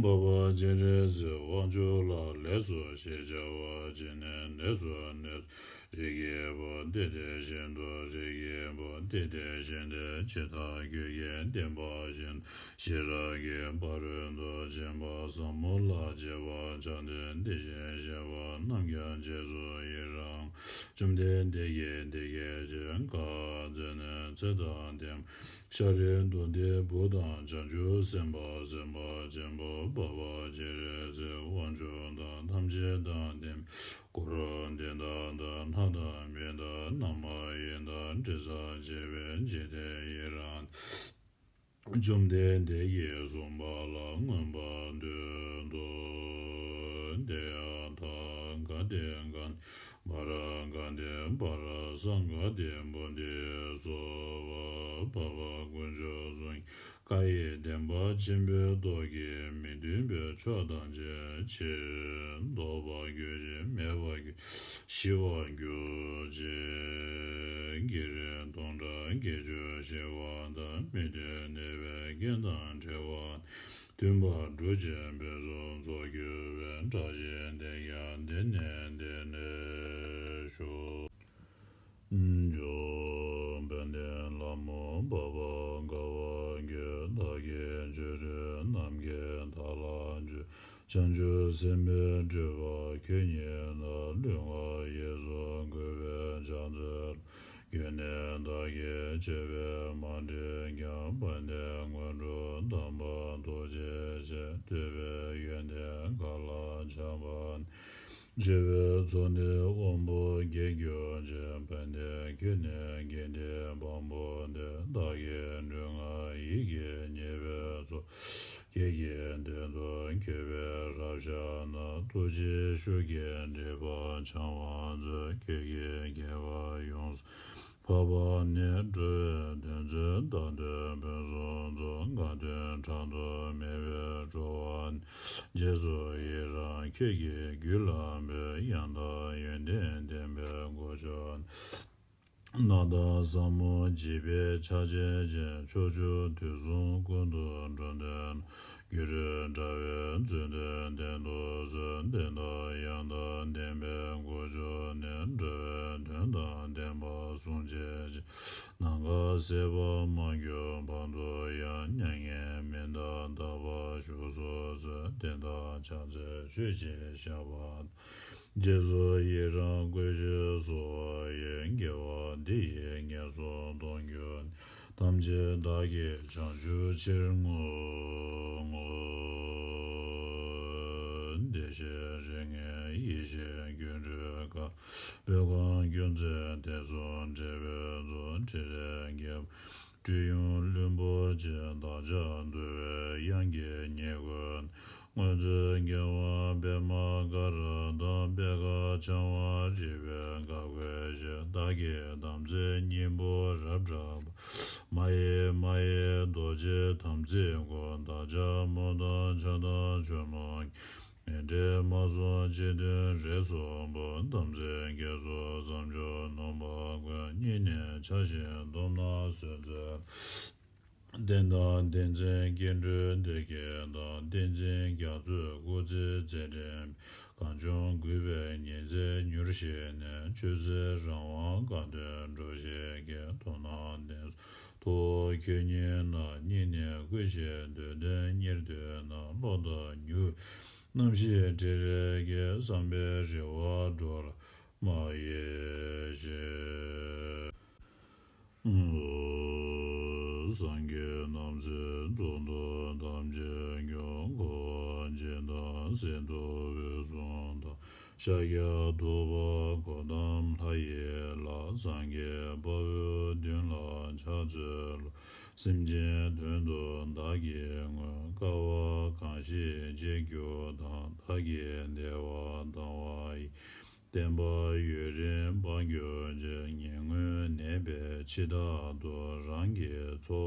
པོ། འཕགས་པ་སྤྱན་རས་གཟིགས་དབང་ཕྱུག་ལ་ལེགས་སོ་ཞེས་བྱ་བ་བྱིན་ནས། ལེགས་སོ་ལེགས་སོ། རིགས་ཀྱི་བུ། དེ་དེ་བཞིན་དུ། རིགས་ཀྱི་བུ། དེ་དེ་བཞིན་ཏེ། ཇི་ལྟར་རྒྱུད་ཀྱི་བསྟན་པ་བཞིན་ཤེས་རབ་ཀྱི་ཕ་རོལ་ཏུ་ཕྱིན་པ་ཟབ་མོ་ལ་སྤྱད་པར་བྱ་སྟེ། དེ་བཞིན་གཤེགས་པ་རྣམས་ཀྱང་རྗེས་སུ་ཡི་རང་། བཅོམ་ལྡན་འདས་ཀྱིས་འདི་སྐད་ཅེས་བཀའ་སྩལ་ནས། ཚེ་དང་ལྡན་ཤཱ་ར་དྭ་ཏིའི་བུ་དང་། བྱང་ཆུབ་སེམས་དཔའ་སེམས་དཔའ་ཆེན་པོ་འཕགས་པ་སྤྱན་རས་གཟིགས་དབང་ཕྱུག་དང་། ཐམས་ཅད་དང་ལྡན་པའི་འཁོར་འདི་དག་དང་། ལྷ་དང་མི་དང་རྣམ་མ་ཡིན་དང་། དྲི་ཟར་བཅས་པའི་འཇིག་རྟེན་ཡི་རངས་ཏེ། བཅོམ་ལྡན་འདས་ཀྱིས་གསུངས་པ་ལ་མངོན་པར་བསྟོད་དོ། དེ་ཡང་ཐ་ག་དེ་ག་པ་ར་ག་དེ་པ་ར་ས་ག་དེ་བོ་དྷི་སྭཱ་ཧཱ། འཕགས་པ་དཀོན་མཆོག་གསུམ་གྱི་བཀའ་ཡི་བདེན་པ་ཆེན་པོའི་ཐོག་གི་མི་མཐུན་པའི་ཕྱོགས་ཐམས་ཅད་ཕྱིར་ལྡོག་པར་གྱུར་ཅིང་མེད་པར་གྱུར། ཞི་བར་གྱུར་ཅིག། བགེགས་རིགས་སྟོང་ཕྲག་བརྒྱད་ཅུ་ཞི་བ་དང་། མི་མཐུན་ནད་པའི་རྐྱེན་དང་བྲལ་བ། མཐུན་པར་གྲུབ་ཅིང་ཕུན་སུམ་ཚོགས་གྱུར་པའི། བཀྲ་ཤིས་དེ་ཡང་འདི་ནས་འདི་ནས་ཤོག། འཇམ་དཔལ་ལྷ་མོ་འཕགས་པ་དགའ་བ་ཡོད། བདག་གི་ཆོས་སྒྲོན་ནམ་མཁའི་མཐའ་ལ་སྤྱོད། བྱང་ཆུབ་སེམས་དཔའི་སྤྲུལ་པ་ཁྱོད་ཉིད་ལ། ལུས་ངག་ཡིད་གསུམ་གུས་པས་ཕྱག་འཚལ་ལོ། ཁྱོད་ནི་བདག་གིས་བྱས་པས་མ་འདྲིས་ཀྱང་། དཔལ་ལྡན་དངོས་གྲུབ་དམ་པ་ཐུགས་རྗེ་ཆེ། འདོད་པའི་ཡོན་ཏན་གང་ལ་ཆགས་པ། འཆི་བའི་ཚོགས་འདི་དབང་པོ་བརྒྱལ་གྱུར་ཅིག། དཔལ་ལྡན་ཁྱོད་ནི་དགེ་འདུན་བམ་པོ་སྟེ། བདག་གི་དྲུང་ང་ཡིད་ཀྱིས་མཉེས་པའི་ཚོགས། ཁྱེད་ཀྱི་མདུན་དུ་གུས་པས་རབ་བཤགས་ན། ཐུགས་རྗེའི་ཤུགས་ཀྱིས་སྒྲིབ་པ་བྱང་བར་མཛོད། ཁྱེད་ཀྱི་དགེ་བ་ཡོངས་སུ་འཕགས་པ་ནི། འགྲོ་བའི་དོན་མཛད་བདག་འདོད་ཕུན་སུམ་ཚོགས། དགའ་སྟོན་བྲལ་དུ་མེད་པའི་སྤྲོ་བ་ནི། རྗེས་སུ་ཡི་རང་ཁྱེད་ཀྱི་རྒྱུད་ལ་འབུལ། ཡང་དག་ཡོན་ཏན་ལྡན་པའི་གོ་ཆོད་ནི། རྣམ་དག་ཟབ་མོ་འཇིགས་པའི་ཆ་བྱད་ཅན། ཕྱོགས་བཅུ་དུས་གསུམ་ཀུན་ཏུ་འགྲོ་འདོད་ན། སྒྱུ་འཕྲུལ་དྲ་བའི་མཛོད་འདི་བསྟན་དུ་གསོལ། བསྟན་དང་ཡང་དག་ལྡན་པའི་གོ་ཆོད་ནི། འགྲོ་བའི་དོན་དང་ལྡན་པ་བཟུང་བྱེད་ཅིང་། ནམ་མཁའ་ཟད་པར་མ་གྱུར་བར་དུ་ཡང་། མྱ་ངན་མི་འདའ་དག་པར་བཞུགས་སུ་གསོལ། བསྟན་དང་ཕྱག་འཚལ་མཆོད་ཅིང་བཤགས་པ་དང་། རྗེས་སུ་ཡི་རང་བསྐུལ་ཞིང་གསོལ་བ་ཡི། དགེ་བ་འདི་ཡིས་ངན་སོང་གཏོང་རྒྱུ་ནི། ཐམས་ཅད་བདག་གིས་བྱང་ཆུབ་ཕྱིར་བསྔོ། བདེ་གཤེགས་རིགས་ལྔའི་ཡེ་ཤེས་སྒྱུ་འཕྲུལ་དཀར། པོད་ཁམས་ཁྱོད་མཛད་དེ་ཚོགས་འབྲེལ་པོའི་གཙོ། ཕྲིན་ལས་རྒྱལ་པོ་སྤྲུལ་གཡུང་ལྷུན་པོ་ཆེ། བདག་ཅག་འདུལ་བའི་དབྱངས་ཀྱི་ཉེ་འཁོར། སྔོན་ཚེ་རྒྱལ་བ་པདྨ་ག་ར་དང་། པད་དཀར་འཆང་བ་རིག་པའི་ག་གོས་ཞེས། བདག་གི་དམ་ཚིག་སྙིང་པོ་རབ་བསྒྲགས་པ། མ་ཡེངས་མ་ཡེངས་རྡོ་རྗེ་དམ་ཚིག་སྒོ། བདག་ཅག་མོ་དང་བྱ་དང་ཆུ་ནོར་གྱིས། མི་འབྲལ་མ་བཟུང་སྤྱི་མཐུན་རེ་སོགས་པ། དམ་ཚིག་གེ་སར་བསམ་སྦྱོར་ནོངས་པ་ཀུན། སྙིང་ནས་ཆགས་ཤིང་བསྡོམས་ན་གསོལ་མཛོད། བསྟན་དང་བསྟན་འཛིན་སྐྱེ་འགྲོའི་བདེ་སྐྱིད་དང་། བསྟན་འཛིན་རྒྱ་མཚོའི་སྐུ་ཚེ་མཛད་འཕྲིན། གངས་ལྗོངས་རྒུད་པའི་ཉི་ཟེར་མྱུར་ཞིག་ནས། ཆོས་སྲིད་རང་དབང་དགའ་སྟོན་འགྲོ་ཞིག་གི། དོ་སྣང་ལྡན་སོགས་ཐུགས་ཁྱོད་ཉིད་ན། སྙིང་ནས་གུས་ཞིང་འདོད་དོན་གཉེར་འདོད་ན། བློ་ལྡང་མྱུར་རྣམ་ཤེས་སྤྲིན་རེ་གིས། བསམ་པའི་རེ་བ་འགྲོ་ལ་མ་གཡེལ་ཞིག། སངས་རྒྱས་རྣམ་གསུམ་གཙུག་ཏོར་ཐམས་ཅད་སྐྱོང་། འཁོར་བ་འཇིག་དང་གསེར་ཐུབ་འོད་སྲུང་དང་། ཤཱཀྱ་ཐུབ་པ་གོ་ཏམ་ལྷ་ཡི་ལྷ། སངས་རྒྱས་དཔའ་བོས་མདུན་ལ་ཕྱག་འཚལ་ལོ། སེམས་ཅན་དོན་དུ་བདག་གིས་བསྔོས། དཀའ་བ་གང་ཞིག་ཅི་གྱུར་ཀྱང་། བདག་གིས་བདེ་བ་དང་བ་ཡི། བསྟན་པ་ཡུན་རིང་འབངས་གྱུར་ཅིག། ཉེ་སྔོན་ནད་པས་འཆི་བདག་ཏུ། རང་གི་འཚོ་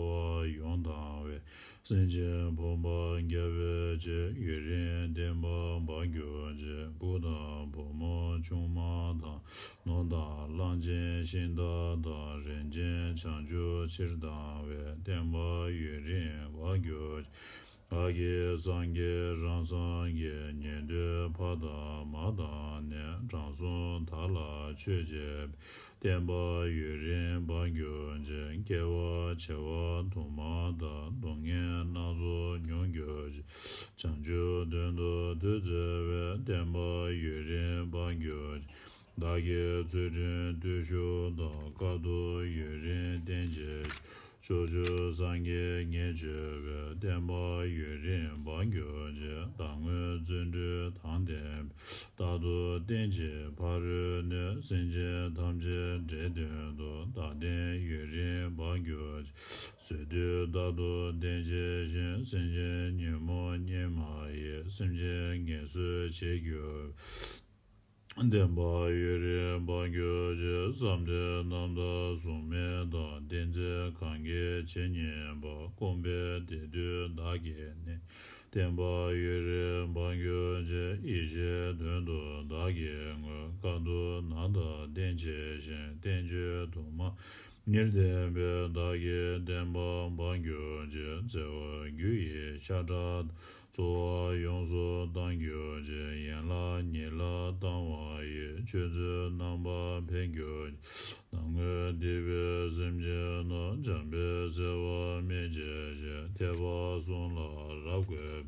བ་ཡོངས་བཏང་བའི། སེམས་ཅན་ཕོངས་པ་རྒྱལ་བའི་ཆེད། ཡུན་རིང་བསྟན་པ་འབངས་གྱུར་ཅིག། བུ་དང་བུ་མོ་ཆུང་མ་དང་། ནོར་དང་གླང་ཆེན་ཤིང་རྟ་དང་། རིན་ཆེན་བྱང་ཆུབ་ཕྱིར་བཏང་བའི། བསྟན་པ་ཡུན་རིང་འབངས་གྱུར་ཅིག། བདག་གིས་སངས་རྒྱས་རང་སངས་རྒྱས། ཉན་ཐོས་ཕ་དང་མ་དང་ནས། དྲང་སྲོང་དག་ལ་ཆོས་བྱེད་པའི། བསྟན་པ་ཡུན་རིང་འབངས་གྱུར་ཅིག། སྐྱེ་བ་བྱེ་བ་དུ་མ་དང་། སྡུག་བསྔལ་སྣ་ཚོགས་མྱོང་གྱུར་ཅིག། བྱང་ཆུབ་དོན་དུ་དུས་བརྩེ་བའི། བསྟན་པ་ཡུན་རིང་འབངས་གྱུར་ཅིག། བདག་གིས་ཚུལ་ཁྲིམས་བརྟུལ་ཞུགས་དང་། དཀའ་ཐུབ་ཡུན་རིང་བསྟེན་བྱེད་ཅིང་། ཕྱོགས་བཅུའི་སངས་རྒྱས་ཉེར་སྤྱོད་པའི། བསྟན་པ་ཡུན་རིང་འབངས་གྱུར་ཅིག། བདག་དངོས་བརྩོན་འགྲུས་དང་ལྡན་པས། རྟག་ཏུ་བསྟེན་ཅིང་ཕ་རོལ་ནས། སེམས་ཅན་ཐམས་ཅད་འབྲས་དོན་དུ། བདག་བསྟན་ཡུན་རིང་འབངས་གྱུར་ཅིག། བཟོད་བསྡུས་རྟག་ཏུ་བསྟེན་བྱེད་ཅིང་། སེམས་ཅན་ཉོན་མོངས་གཉིས་མ་ཡིས། སེམས་ཅན་ངལ་གསོ་བྱེད་གྱུར་པའི། བསྟན་པ་ཡུན་རིང་འབངས་གྱུར་ཅིག། བསམ་གཏན་རྣམ་དག་གཟུགས་མེད་དང་། བསྟན་འཛིན་གང་གིས་བྱེད་ཉན་པ། སྐོམ་པས་བདེ་སྡུག་བདག་གིས་མནོས། བསྟན་པ་ཡུན་རིང་འབངས་གྱུར་ཅིག། ཡེ་ཤེས་དོན་དུ་བདག་གིས་བསྔོས། དཀའ་ཐུབ་རྣམ་དག་བསྟེན་བྱེད་ཅིང་། བསྟན་བཅོས་དུ་མ་ཉེར་བསྟན་པས། བདག་གི་བསྟན་པ་འབངས་གྱུར་ཅིག། བརྩེ་བ་རྒྱུ་ཡི་ཤ་ཁྲག་དང་། རྩོལ་བ་ཡོངས་སུ་བཏང་གྱུར་ཅིག། ཡན་ལག་ཉིད་ལ་བཏང་བ་ཡིས། ཆོས་ཚུལ་རྣམ་པར་འཕེལ་གྱུར་ཅིག། ནང་ངོས་སྡིག་པའི་སེམས་ཅན་རྣམས། བྱམས་པས་བསལ་བར་སྨྲས་བྱས་ཤིང་། ཐེག་པ་གསུམ་ལ་རབ་བཀོད་པའི།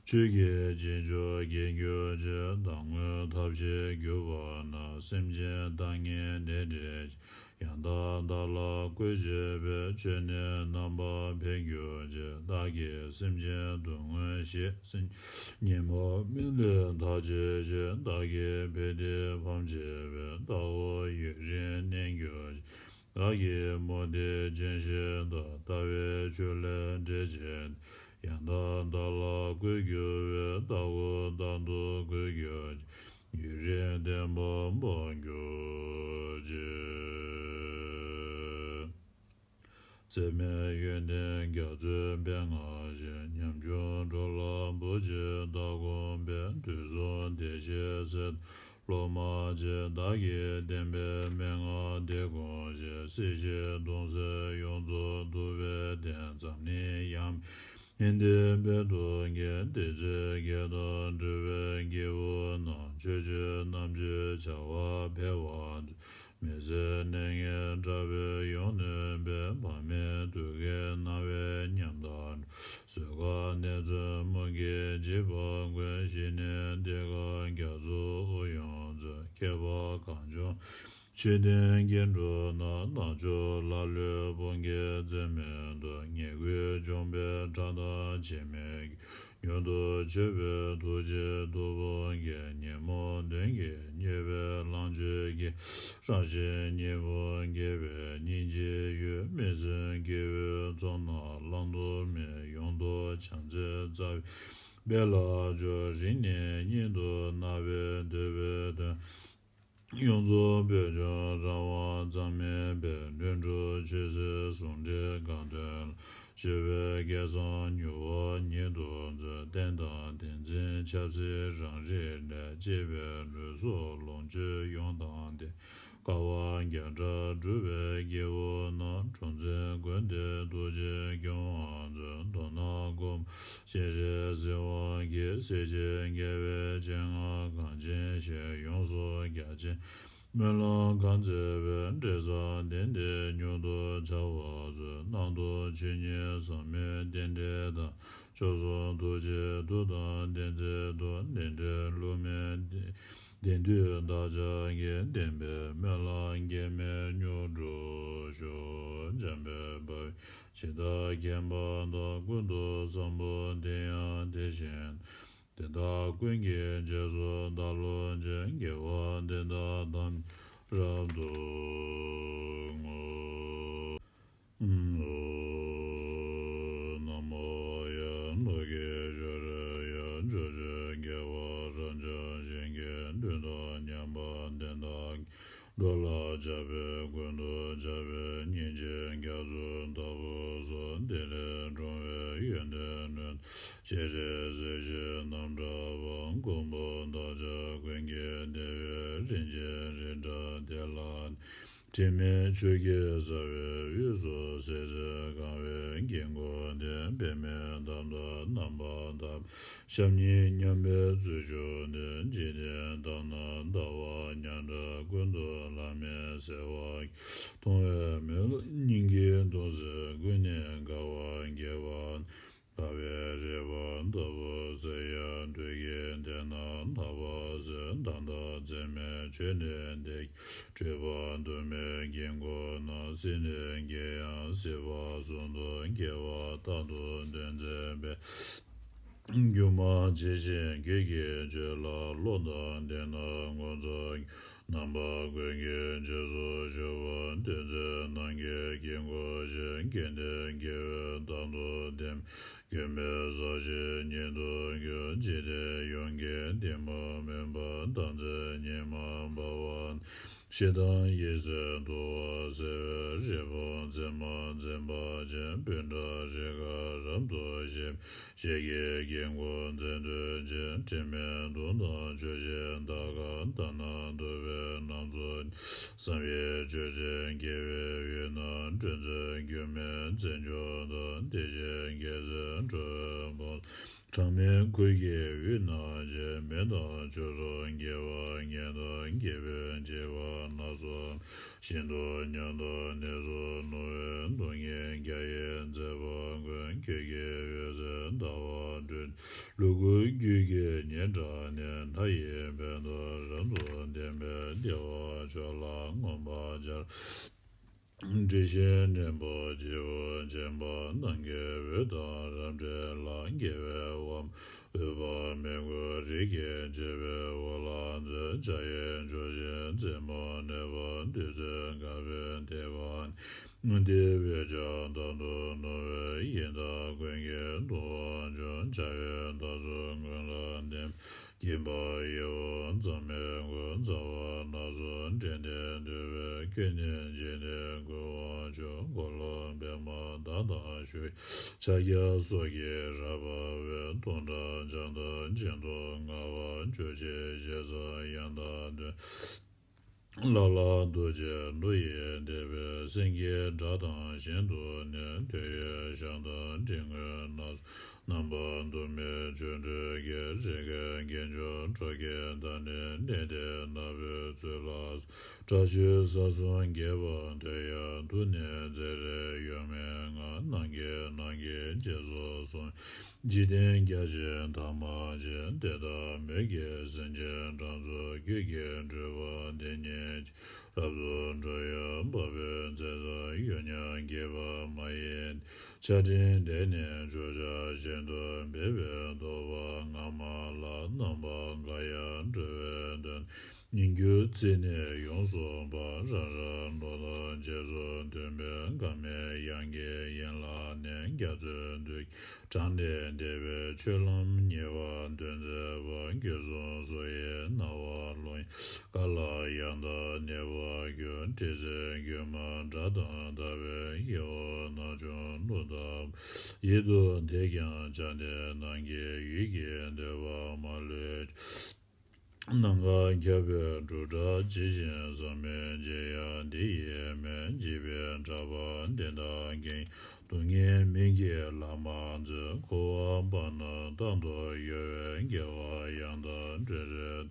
ཆོས་ཀྱི་རྗེས་འཇུག་རྒྱས་གྱུར་ཅིག། བདག་དངོས་ཐབས་ཤེས་གྱུར་པ་ན། སེམས་ཅན་ལྟ་ངན་ནད་བྲལ་ཅིང་། ཡང་དག་ བདག་ལ་བཀོད་བྱེད་པའི། ཆོས་ནི་རྣམ་པར་འཕེལ་གྱུར་ཅིག། བདག་གིས་སེམས་ཅན་སྡུག་བསྔལ་ཞི། སེམས་ཉོན་མོངས་མེ་ལས་དག་བྱེད་ཅིང་། བདག་གིས་བེ་ཏའི་ཕམ་བྱེད་པའི། ལྟ་བ་ཡུན་རིང་གནས་གྱུར་ཅིག། བདག་གིས་མུ་སྟེགས་ཅན་ཞི་དང་། ལྟ་བའི་ཆོས་ལས་འབྲེལ་བྱེད། ཡང་དག་བདག་ལ་བཀོད་གྱུར་པའི། ལྟ་བ་རྟག་ཏུ་འགོད་གྱུར་ཅིག། ཡུན་རིང་བརྟན་པར་སྤངས་གྱུར་ཅིག། འཛད་མེད་ཡོན་ཏན་རྒྱ་མཚོའི་དཔལ་མངའ་ཞིང་། ཉམ་ཆུང་འགྲོ་ལ་བུ་གཅིག་བདག་དགོངས་པའི། དུས་གསུམ་བདེ་གཤེགས་སྲས་དང་སློབ་མ་གཅིག། བདག་གིས་བསྟན་པའི་མན་ངག་འདི་དགོངས་ཤིང་། སྲིད་ཞིའི་གདུང་སེལ་ཡོངས་རྫོགས་འདུལ་བའི་གདེང་། འཛམ་གླིང་ཡང་མི་འདིའི་དཔལ་དུ་འགེངས། བདུད་རྩི་གེ་དང་འབྲུ་བའི་སྐྱེས་བུ་རྣམས། ཆོས་སྤྱོད་རྣམ་འབྱེད་བྱ་བ་འཕེལ་བར་མཛོད། མི་ཟད་གནས་ངན་དགྲ་བོས་ཡོངས་ནོན་པའི། བག་མེད་དུག་གི་རྣ་བའི་ཉམས་དང་འགྲོགས། གཟུགས་ཁམས་ནད་མཚོན་མུ་གེའི་འཇིགས་པ་ཀུན། ཞི་གནས་བདེ་ཁམས་རྒྱ་མཚོའི་དབུགས་དབྱུང་མཛོད། ཁྱད་པར་གངས་ལྗོངས་ཆོས་ལྡན་སྐྱེ་འགྲོ་རྣམས། ནག་ཕྱོགས་ལ་ལུས་ཕུང་གི་རྩེ་མོ་དུ། ཉེས་ཀུན་སྦྱོང་བའི་ཁྲག་དང་བྱེ་མའི་རྒྱུན། མྱུར་དུ་ཆོད་པའི་ཐུགས་རྗེའི་མཐུ་དཔུང་གིས། ཉོན་མོངས་གདོན་གྱིས་མྱོས་པའི་ལང་ཚོའི་དཀྱིལ། རང་བཞིན་གཉིས་པོ་འགྱེད་པའི་སྙིང་རྗེའི་ཡུལ། མི་སྲུན་སྐྱེ་བོའི་ཚོགས་རྣམས་བླང་དོར་མེད། ཡོངས་རྫོགས་བྱང་རྩེའི་རྩ་བའི་དཔལ་ལ་སྦྱོར། རིང་ནས་ཉིད་དུ་སྣང་བའི་འདོད་པའི་དོན། ཡོངས་རྫོགས་བོད་ལྗོངས་རང་དབང་གཙང་མའི་དཔལ། ལྷུན་གྲུབ་ཆོས་སྲིད་ཟུང་འབྲེལ་གང་དོན་ལ། སྤྱོད་པའི་སྐལ་བཟང་མྱུར་བ་ཉིད་དུ་མཛོད། བསྟན་དང་བསྟན་འཛིན་ཆབ་སྲིད་རང་རིག་ལས། གཅེས་པའི་ལུས་སྲོག་ལོངས་སྤྱོད་ཡོངས་དང་ལྡན། དཀའ་བ་བརྒྱ་ཕྲག་སྒྲུབ་པའི་སྐྱེས་བུ་རྣམས། གྲོང་བཙན་དགོན་སྡེ་ཐུགས་རྗེས་སྐྱོང་བར་མཛོད། མདོར་ན་མགོན་པོ་སྤྱན་རས་གཟིགས་དབང་གིས། སྲིད་ཞིའི་དགེ་བའི་སྤྱན་སྔར་གང་ཕྱིན་ཞིང་། ཡོངས་སུ་རྒྱ་ཆེན་སྨོན་ལམ་གང་མཛད་པའི། འབྲས་བཟང་དེ་འདིར་མྱུར་དུ་བྱ་བར་མཛོད། གནང་དང་ཆོས་ཉིད་ཟག་མེད་རྟེན་འབྲེལ་དང་། མཆོག་གསུམ་ཐུགས་རྗེའི་མཐུ་དང་ལྡན་ཚུལ་དུ། ལས་འབྲས་བསླུ་མེད་བདེན་བདེན་མཐུས་བདག་ཅག་གི། བདེན་པའི་སྨོན་ལམ་གེགས་མེད་མྱུར་འགྲུབ་ཤོག། འཇམ་དཔལ་དཔའ་བོས་ཇི་ལྟར་མཁྱེན་པ་དང་། ཀུན་ཏུ་བཟང་པོ་དེ་ཡང་དེ་བཞིན་ཏེ། དེ་དག་ཀུན་གྱི་རྗེས་སུ་བདག་སློབ་ཅིང་། དགེ་བ་འདི་དག་ཐམས་ཅད་རབ་ཏུ་བསྔོ། ན་མོ་ཡང་ནུབ་ཀྱི་ཕྱོགས་རིར་ཡང་། ཕྱོགས་བཅུའི་རྒྱལ་བ་རབ་འབྱམས་ཞིང་གི། མཐུ་དང་མཉམ་པ་དེ་དག་གིས། འགྲོ་ལ་ཕྱག་འཚལ་ཀུན་ཏུ་ཕྱག་འཚལ། སྙིང་རྗེ་རྒྱ་མཚོ་ལྟ་བུ་སོགས། དེ་ལས་འཁྲུངས་པའི་ཡོན་ཏན་ལུས་དང་། སྤྱན་རས་གཟིགས་ཞེས་རྣམ་གྲགས་པ། མགོན་པོ་བདག་ཅག་ཀུན་གྱི་བདེ་བའི། རིན་ཆེན་རི་བྲག་དེ་ལ་ནི། དྲི་མེད་ཆོས་ཀྱི་རྩ་བའི་དབུས་སུ། སྲིད་རྩེར་གང་བའི་དཀྱིལ་འཁོར་འདི། པདྨའི་འདབ་ཏུ་རྣམ་པར་བརྡལ། ཞབས་གཉིས་མཉམ་པའི་ཚུལ་བཞུགས་ཏེ། འཇིག་རྟེན་དག་ན་ལྟ་བ་ཉག་ཕྲ་ཀུན་ཏུ་ལྷམ་མེ་བསལ་བ། མཐོང་བའི་མེ་ལོང་སྙིང་གའི་ལྟོ་ཟེར། ཀུན་ནས་དགའ་བ་རྒྱས་པ། དགའ་བའི་རེག་པ་ལྟ་བུ་ཟེར་ཡང་། བདུད་ཀྱི་སྡེ་རྣམས་ལྷག་པར་གཟིར། མདའ་དང་རྩེ་མོས་ཆོད་ནས་དེ་ཡི་སྤྲུལ་པ། དུ་མའི་དཀྱིལ་འཁོར་རྣམས་སྲིད་ནས་རྒྱལ་ཡང་སྲིད་པ་གསུམ་དུ་རྒྱལ་བ་རྟག་ཏུ་སྟོན་མཛད་པའི། སྒྱུ་མ་ཇི་བཞིན་སྐད་ཀྱིས་བརྗོད་ལ། གློག་དང་ལྡན་ན་ངོ་མཚར་རྣམ་པ་ཀུན་གྱི་རྗེས་སུ་ཞུགས་པ། བདུད་རྩི་རྣམས་ཀྱི་དཀྱིལ་འཁོར་བཞིན། སྐལ་ལྡན་དགེ་བས་རྟག་ཏུ་ལྡན་པའི། མགོན་མེད་ས་གཞིའི་ཉིད་དུ་གྱུར། འཇིག་རྟེན་ཡོངས་ཀྱི་གཏི་མུག་མུན་པ་དག་མཚོན་ཉི་མ་འབར་བ། ཞེ་སྡང་ཡིད་སེམས་དུ་བ་སེལ་བའི། རི་བོང་བཙན་མ་འཛིན་པ་ཅན། སྤུན་ཕྲ་རིགས་དཀར་རབ་ཏུ་ཞི། ཞལ་གྱི་དཀྱིལ་འཁོར་མཛད་འདོད་ཅན། དྲི་མེད་གདུང་དང་ཆུ་སྐྱེས་དར་དཀར། ལྟ་ན་སྡུག་པའི་ལམ་སོགས་ཉེན། བསམ་ཡས་མཆོད་སྤྲིན་རྒྱས་པའི་དབུས་ན། སྤྲུལ་མཛད་སྒྱུ་མའི་རྩེ་མཆོག་དང་། དེ་བཞིན་རྒྱལ་སྲས་འགྲོ་བའི་དཔུང་། གྲངས་མེད་ཁུར་གྱིས་དབུས་རྣམས་བརྒྱན། མེ་དང་ཆུ་སྲུང་རྒྱལ་བ་ཉིད་དང་། སྐྱེ་བོས་བྱིས་པ་སྣ་ཚོགས། ཤིན་ཏུ་མཉམ་དུ་གནས་སུ་བསྣུན་པའི། སྡུག་བསྔལ་རྒྱ་ཡིས་མཛད་པ་ཀུན། ཁྱོད་ཀྱི་འོད་ཟེར་ཟླ་བ་སྤྲོས། ལུ་གུ་རྒྱུད་ཀྱི་ཉེ་འབྲེལ་ནི། མཐའ་ཡས་དཔལ་དུ་རབ་ཏུ་ལྡན་པའི། བདེ་བ་མཆོག་ལ་མངོན་པར་སྦྱར། དྲི་ཞིམ་སྙན་པོ་བརྗིད་པོ་བྱིན་པ་རྣམས་ཀྱི་འོད་དང་རབ་འདྲེས་ལ། དགེ་བའི་དབང་པོ་འོད་དཔག་མེད་ཀུན་རིག་གེར་བརྗོད་པའི་འོག་ལ་མཛོད། འཇའ་ཡི་ལྗོན་ཤིང་རྩེ་མོར་གནས་པ་བདུད་རྩི་དཀར་པོའི་ཐིགས་པ་ནི། དེ་བས་ཀྱང་དང་དུ་བསྣོལ་བའི་ཡི་དྭགས་ཀུན་གྱི་གདུང་བ་འཇོམས། འཇའ་འོད་དག་ཚོགས་ཀུན་ལ་ལྡན་པ། སྐྱེད་པ་ཡི་དབང་གཙང་མའི་སྐུ། རྩ་བ་སྣ་ཚོགས་འདྲེན་ཏེ་འདུལ་བའི་ཁྱོད་ནི་འཇིག་རྟེན་ཀུན་དབང་ཕྱུག། འཁོར་ལོ་པདྨ་དག་དང་ཞུ། ཕྱག་རྒྱ་སོགས་ཀྱིས་རབ་དབལ་བའི། སྟོང་ཕྲག་བརྒྱ་དང་གཅིག་ཏུ་མངའ་བ། རྒྱུ་ཆེན་ཞེ་ས་ཡང་དག་བདུན། ལ་ལ་རྡོ་རྗེ་འགྲོ་ཡི་བདེ་བའི་སེང་གེའི་སྒྲ་དང་གཞན་དུ་ནི། ཐོད་ཡོན་ཞལ་དང་མགྲིན་སྔོན་སྣ་ཚོགས། རྣམ་པར་གཏུམ་མོའི་ཆོ་འཕྲུལ་གྱིས། རིགས་ཀྱི་རྒྱན་ཆོས་ཁྲོ་རྒྱལ་དང་ནི། གནས་བརྟན་ནག་པོའི་ཚུལ་ལ་སོགས། དྲག་ཤུལ་ས་གསུམ་འགྱེད་པ་དོན་ཡང་དུ་ནི། རྩེ་རིགས་གཡོ་མེད་ལྔ་རྣམས་ཀྱིས་ནམ་མཁའི་རྗེས་སུ་བཟུང་། འཇིག་རྟེན་རྒྱ་ཆེན་ཐ་མ་ཆེ། དེ་དག་མོད་ཀྱི་སེམས་ཅན་གྲངས་ཚོད་ཁྱོད་ཀྱིས་སྒྲུབ་པ་དེ་ཉིད་ཀྱིས། རབ་ཏུ་འགྲོ་ཡི་དཔའ་བོས་མཛད་དུ་གཡོ་ཉམས་བགྱིས་པ་མ་ཡིན་ཏེ། ཆར་སྤྲིན་དེ་ནི་ཆུ་བྱ་བཞིན་དུ་འབེབས་པའི་རྟོག་པ་སྔ་མ་ལ། རྣམ་པ་འགའ་ཡང་འགྲོ་བའི་དོན། ཉིང་སྐྱུར་རྩེ་ནས་ཡོངས་སུ་འབར། རང་རང་ལོ་ཐོག་རྗེས་སུ་མཐུན་པའི། འགག་མེད་དབྱངས་ཀྱི་ཡན་ལག་ནི། རྒྱ་མཚོའི་འདུ་བྱེད་གྲངས་ལས་འདས་པའི། ཆོས་ལམ་ཉེ་བར་སྟོན་མཛད་པ། དགེ་སློང་སུ་ཡིས་རྣ་བར་ཀློང་། ག་ལ་ཡང་དག་གནས་པར་འགྱུར། དྲི་ཟའི་རྒྱུད་མ་སྒྲ་དང་བདག་པོའི་ཡིད་འོང་ན་ཆུང་ཀླུ་ལྟ་བུ། ཡིད་དུ་འདས་ཀྱང་བྱ་དེ་རྣམས་ཀྱི། ཡུལ་གྱི་འདོད་པ་མ་ལུས་ཀྱང་། ནམ་མཁའ་ཁྱབ་པའི་འབྲུག་སྒྲ་ཇི་བཞིན་བསམ་མི་བྱེད་ཡང་། འདི་ཡིས་མི་འཇིགས་པའི་གྲགས་པ་འདི་དག་ཀྱང་། སྡུག་བསྔལ་མིག་གིས་ལ་མ་མཛོད། འཁོར་བ་པ་རྣམས་རྟག་ཏུ་གཡོ་བའི། དགེ་བ་ཡང་དག་སྤྲོས་བྲལ་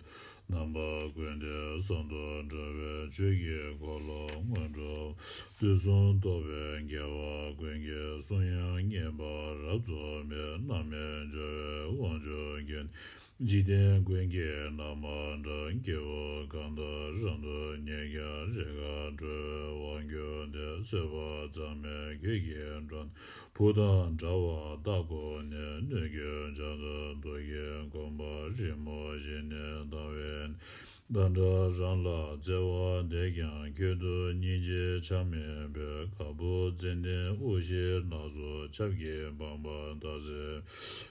རྣམ་པ་ཀུན། དེ་བསམ་དུ་འགྲོ་བའི་ཆོས་ཀྱི་འཁོར་ལོ་སྔོན་འགྲོ། དུས་གསུམ་རྟོག་པའི་རྒྱལ་བ་ཀུན་གྱི་གསུང་དབྱངས་སྙན་པ་རབ་རྫོགས་པའི། རྣམ་སྨིན་སྦྱོར་བའི་དབང་ཕྱུག་ཁྱོད་ནི། འཇིག་རྟེན་ཀུན་གྱི་ནང་མ་འདྲ། སྐྱེ་བོ་གང་དག་རབ་ཏུ་མཉེས་ཀྱང་། རེས་འགའ་འགྲོ་བའི་དབང་གྱུར་ཏེ། བཟོད་པ་གཙང་མའི་ཁྱོད་ཀྱི་འགྲོ། བུ་དང་འདྲ་བར་བརྟག་དགོས་ནས། གནོད་སྐྱོན་བྱང་ཆུབ་མདོ་གི་དགོངས་པ། རིང་མོ་ཞིག་ནས་དང་བས་ནི། བདག་འདྲ་རང་ལ་བརྩེ་བ་འདས་ཀྱང་། ཁྱོད་དུ་སྙིང་རྗེ་ཆགས་མེད་པའི། ག་བུར་ཙན་དན་དབུགས་ཤིག་ལ་སོགས། ཆབ་ཀྱིས་སྦངས་པ་དག་ཟིན།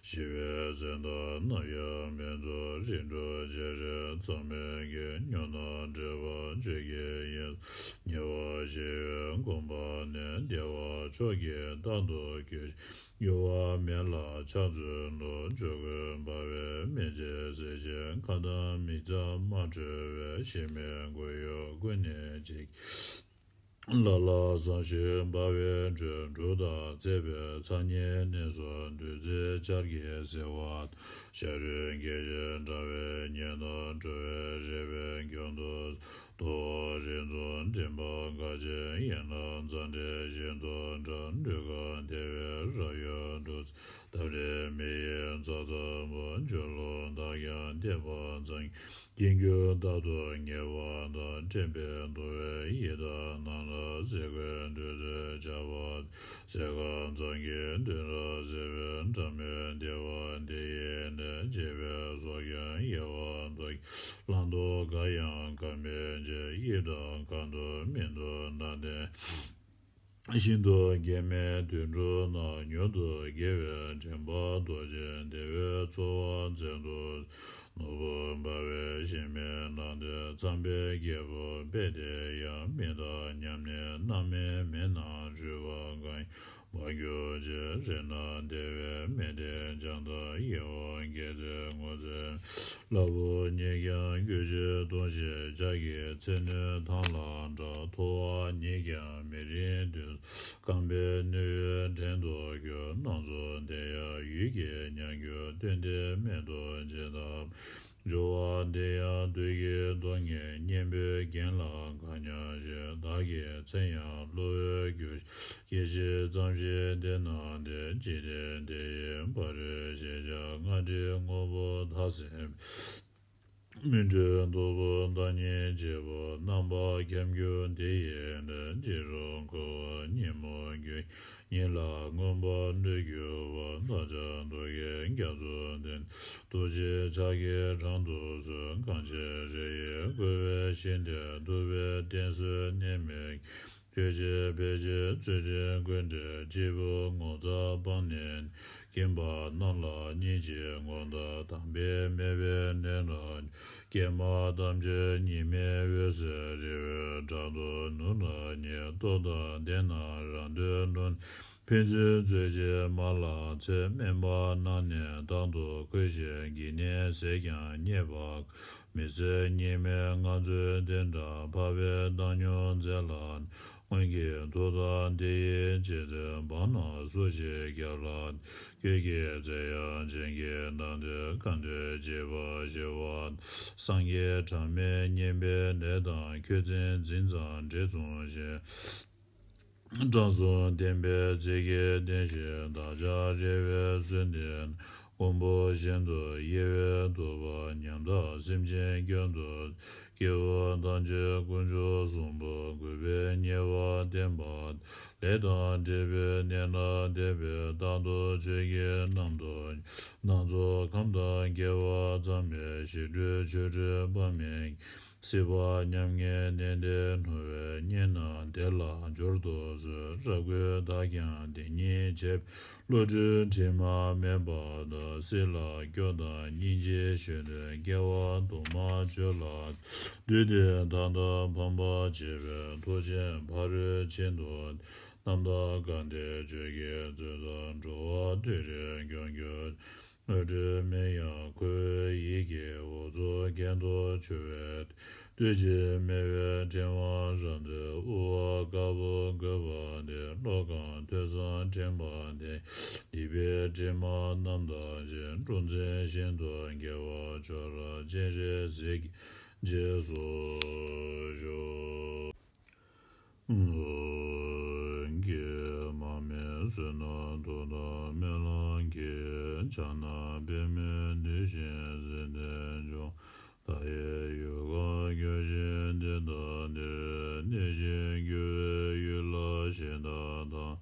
ཞི་བའི་སེམས་དང་ནམ་ཡང་མི་འཛོམས། རིགས་དྲུག་བྱེ་བྲག་ཚང་མའི་དགེ། ཉོན་དང་འདྲེས་པ་ཆོས་ཀྱི་དབྱིངས། ཉེ་བར་ཞི་བའི་དགོངས་པ་ནི། བདེ་བ་མཆོག་གིས་རྟག་ཏུ་གུས། གཡོ་བ་མེད་ལ་ཕྱག་འཚལ་ལོ། ཇོ་བོས་འབར་བའི་མེ་ལྕེ་བསྲེགས་ཤིང་། ཁ་དམ་མིག་རྩ་མ་གྲོལ་བའི། གཞི་མེད་སྒོ་ཡོལ་ཀུན་ནས་འབྱེད། ལ་ལ་ཟངས་ཤིང་འབར་བའི་ཁྲོད། འབྲུག་ལྟར་བརྩེགས་པའི་ཚ་ཉེ་གནས་སུ། བདུད་རྩིའི་ཆར་གྱིས་བསིལ་བ་དང་། ཤ་རུས་འགས་ཤིང་འགྲངས་པའི་ཉེན་དང་། འགྲོ་བའི་རེ་བའི་སྐྱོན་དུ། དོ་རེ་རྫོང་འགྲིམ་པ་འགའ་ཞིག་ཡན་ལག་རྩ་འདྲེན་བཞིན་དུ་འདྲ། སྤྲུལ་དཀར་དེ་བས་རབ་གཡོ་བདུད་རྩི། འདབ་རིས་མེ་ཡི་རྩྭ་ཚ་པོ། སྦྱོར་ཀླུང་དག་ཀྱང་བརྟན་པར་བརྩམས། དཀྱིལ་འཁྱིལ་རྟག་ཏུ་ཉེ་བར་བརྟག། འདྲེན་པས་བསྡུ་བའི་ཡི་དྭགས་རྣམས་ལ། ཟས་གོས་བདུད་རྩིའི་ཆར་པ་དང་། སྲེད་དཀར་རྫོང་གི་བདུད་རབ་བསིལ་བའི། སྒྲ་མེད་བདེ་བ་འདི་ཡིས་ནི། བྱིས་པའི་སྲོག་ཀྱང་ཡལ་བར་འདོད། བླང་དོར་འགའ་ཡང་འགག་མེད་ཅིང་། གཡུལ་དང་གང་དུ་མི་འདུག་ན་དེ། ཤིན་ཏུ་གེགས་མེད་དུད་འགྲོ་རྣམས། མྱུར་དུ་དགེ་བའི་དྲན་པ་རྟོགས་ཤིང་། བདེ་བའི་འཚོ་བ་མཛད་དུ། ནོར་བུ་འབར་བའི་གཞི་མེད་ནམ་མཁའི། ཚངས་པའི་རྒྱལ་པོ་དཔལ་དེ་ཡང་། མི་དང་མཉམ་ནི་རྣམ་སྨིན་མེད་ན། འཁྲུལ་པ་གང་ཡང་མ་གྱུར་ཅིག་རིགས་རྣམས་བདེ་བའི་མི་ལྡན། བྱང་དང་ཡིད་འོང་དགེ་ཚེ་ངོ་ཚ་མེད། ལྷ་བུ་ཉིད་ཀྱང་གུས་ཕྱིར་གཏོང་ཞིང་། ལྕགས་ཀྱི་ཚིགས་སྣོད་ཐང་ལ་འདྲ། ཐོ་བ་ཉིད་ཀྱང་མི་རིང་དུས། རྐང་པའི་སྣོད་ཡོད་བྲན་དུ་གྱུར། སྣ་ཚོགས་དེ་ཡང་ཡུལ་གྱི་ཉམས་འགྱུར། སྟོན་ཏེ་སྨད་དུ་ཇི་ལྟར། སྦྱོར་བ་འདི་ཡང་བདུད་ཀྱི་གདོང་ངན། གཉེན་པོའི་རྒྱན་ལ་དགའ་སྙམ་ཞིང་། བདག་གི་མཚན་ཡང་གློ་བུར་གྱུར་ཅིང་། སྐྱེ་ཤི་ཙམ་ཞིག་འདི་ན་བདེ། འཇིག་རྟེན་འདི་ཡི་ཕ་རོལ་ཕྱིན་ཀྱང་། སྔར་བྲིས་དངོས་པོ་དག་ཟིན་པས། སྨིན་གྲོལ་རྟོགས་པའི་བདག་ཉིད་བྱེད་པ། རྣམ་པར་འཁྱམས་འགྱུར་དེ་ཡི་ནི། འཇིགས་སུ་འཁོར་བ་ཉོན་མོངས་རྒྱུ། ཉིད་ལ་མངོན་པར་གནས་གྱུར་པ། བདག་ཅག་རྡོ་རྗེ་རྒྱ་མཚོ་འདི། རྡོ་རྗེ་ཕྱག་གིས་དྲང་དུ་གསོལ། གང་ཕྱིར་རི་ཡི་བརྐོས་པའི་ཞིང་དེར། འདུག་པའི་གཏན་སྲིད་གནས་མེད། གདོས་བཅས་བེད་སྤྱད་རྩོད་ཅིང་རྐུ་འདྲེན། སྐྱེས་བུ་ངོ་ཚ་སྤངས་ནས། ཁྱིམ་པ་རྣམས་ལ་སྙིང་རྗེ་ངོ་། དམ་པའི་མོས་པས་ནི་ལ། སྐྱེལ་མ་ཐམས་ཅད་ཉི་མའི་འོད་ཟེར་རི་བོའི་བྲག་ཏོག་ནུབ་ན་ཉིལ། ལྟོ་དང་ལྡན་ན་རང་འདོད་ལྷུང་། ཕན་ཚུན་རྩོད་བྱེད་མ་ལགས་འཚལ། དམན་པ་རྣམས་ནི་རྟག་ཏུ་འཁོལ་ཞིང་། གྱི་ནས་ཟས་ཀྱང་རྙེད་པར་དཀའ། མི་ཚེ་སྙིགས་མའི་ངང་ཚུལ་དེ་འདྲ། འཕགས་པའི་བདག་ཉིད་མཛད་ལ། སྔོན་གྱི་མཐུ་དང་དེ་ཡི་རྗེས་འཛིན། བར་ན་སུ་ཞིག་སྐྱབས་ལ། ཁྱོད་ཀྱིས་མཛད་ཡང་བྱིན་གྱིས་བརླབས་ཏེ། གང་འདུལ་བྱེད་པར་ཞི་བ། སངས་རྒྱས་གྲངས་མེད་མཉེས་པའི་ལས་དང་། ཁྱོད་མཚན་འཛིན་ཙམ་འབྲས་མཚུངས་ཤིང་། དྲང་སྲོང་བསྟན་པའི་ཚིག་གིས་བསྟན་ཞིང་། བདག་ཅག་རེ་བའི་གསོས་འདེབས། མགོན་པོ་གཞན་དུ་དབྱེ་བའི་དོགས་པ། ཉམ་ཐག་སེམས་ཅན་སྐྱོན་དུ། སྐྱེ་བོ་ཐམས་ཅད་དཀོན་མཆོག་གསུམ་པོ། གུས་པས་ཉེ་བར་བསྟེན་པ། ལས་དང་འབྲས་བུའི་གནས་ལ་དད་པས། རྟག་ཏུ་ཆོས་ཀྱི་རྣམ་རྟོག་སྣ་ཚོགས་ཁམས་དང་བརྒྱད་པ་ཙམ་ལས། ཞི་ཁྲོའི་ཆོ་འཕྲུལ་དཔག་མེད། སྲིད་པ་མྱ་ངན་གནས་འདིར་སྣང་བས། གཉེན་རྣམས་དེ་ལ་སྦྱོར་དུ་གསོལ། རབ་ཀྱི་བདག་ཀྱང་དེ་ཉིད་བྱེད། བློ་གྲོས་དྲི་མ་མེད་པ་དང་། སྲིད་ལ་སྐྱོ་དང་སྙིང་རྗེ་ཞེ་འདོད། སྐྱེ་བ་དུ་མར་སྤྱོད་ལ། བདུད་སྡེ་དག་དང་ཕམ་པར་བྱེད་པའི། མཐུ་ཆེན་ཕ་རོལ་ཕྱིན་དུ། རྣམ་དག་དགའ་བདེ་ཆོས་ཀྱི་མཛོད་དུ། འགྲོ་བ་དུད་འགྲོའི་སྐྱོན་གྱིས། དངོས་གྲུབ་མིན་ཡང་ཁོ་བོའི་ཡིད་ཀྱིས། འུ་ཚོ་གྱེན་དུ་ཆུད་པའི། བདུད་ཀྱི་དམྱལ་བའི་ཕྲེང་བ་རབ་འཚོལ། དབུ་བ་དཀར་པོ་བཀོད་པ་དེ། བློ་གང་ཐོས་བསམ་དྲན་པ་དེས། སྡིག་པའི་དྲི་མ་རྣམ་དག་ཅིང་། འཁྲུག་འཛིན་ཞིང་དུ་སྐྱེ་བ་སྦྱོར། སྤྱན་རས་གཟིགས་ཀྱི་རྗེས་སུ་ཞུགས། ཀྱེ་མ་སྨད་བསོད་ནམས་མཐུ་དང་སྨོན་ལམ་གྱིས། ཕྱག་ན་པདྨོ་བསྡུས་ཤིང་གཟི་མདངས་འཕྱོངས། བདག་ཡི་ཡུལ་གང་བསྐྱོད་ཅིག་འདི་ལྟ་སྟེ། གནས་ཤིང་རྒྱུ་བའི་ཡུལ་ལ་གཤེགས་པ་དང་།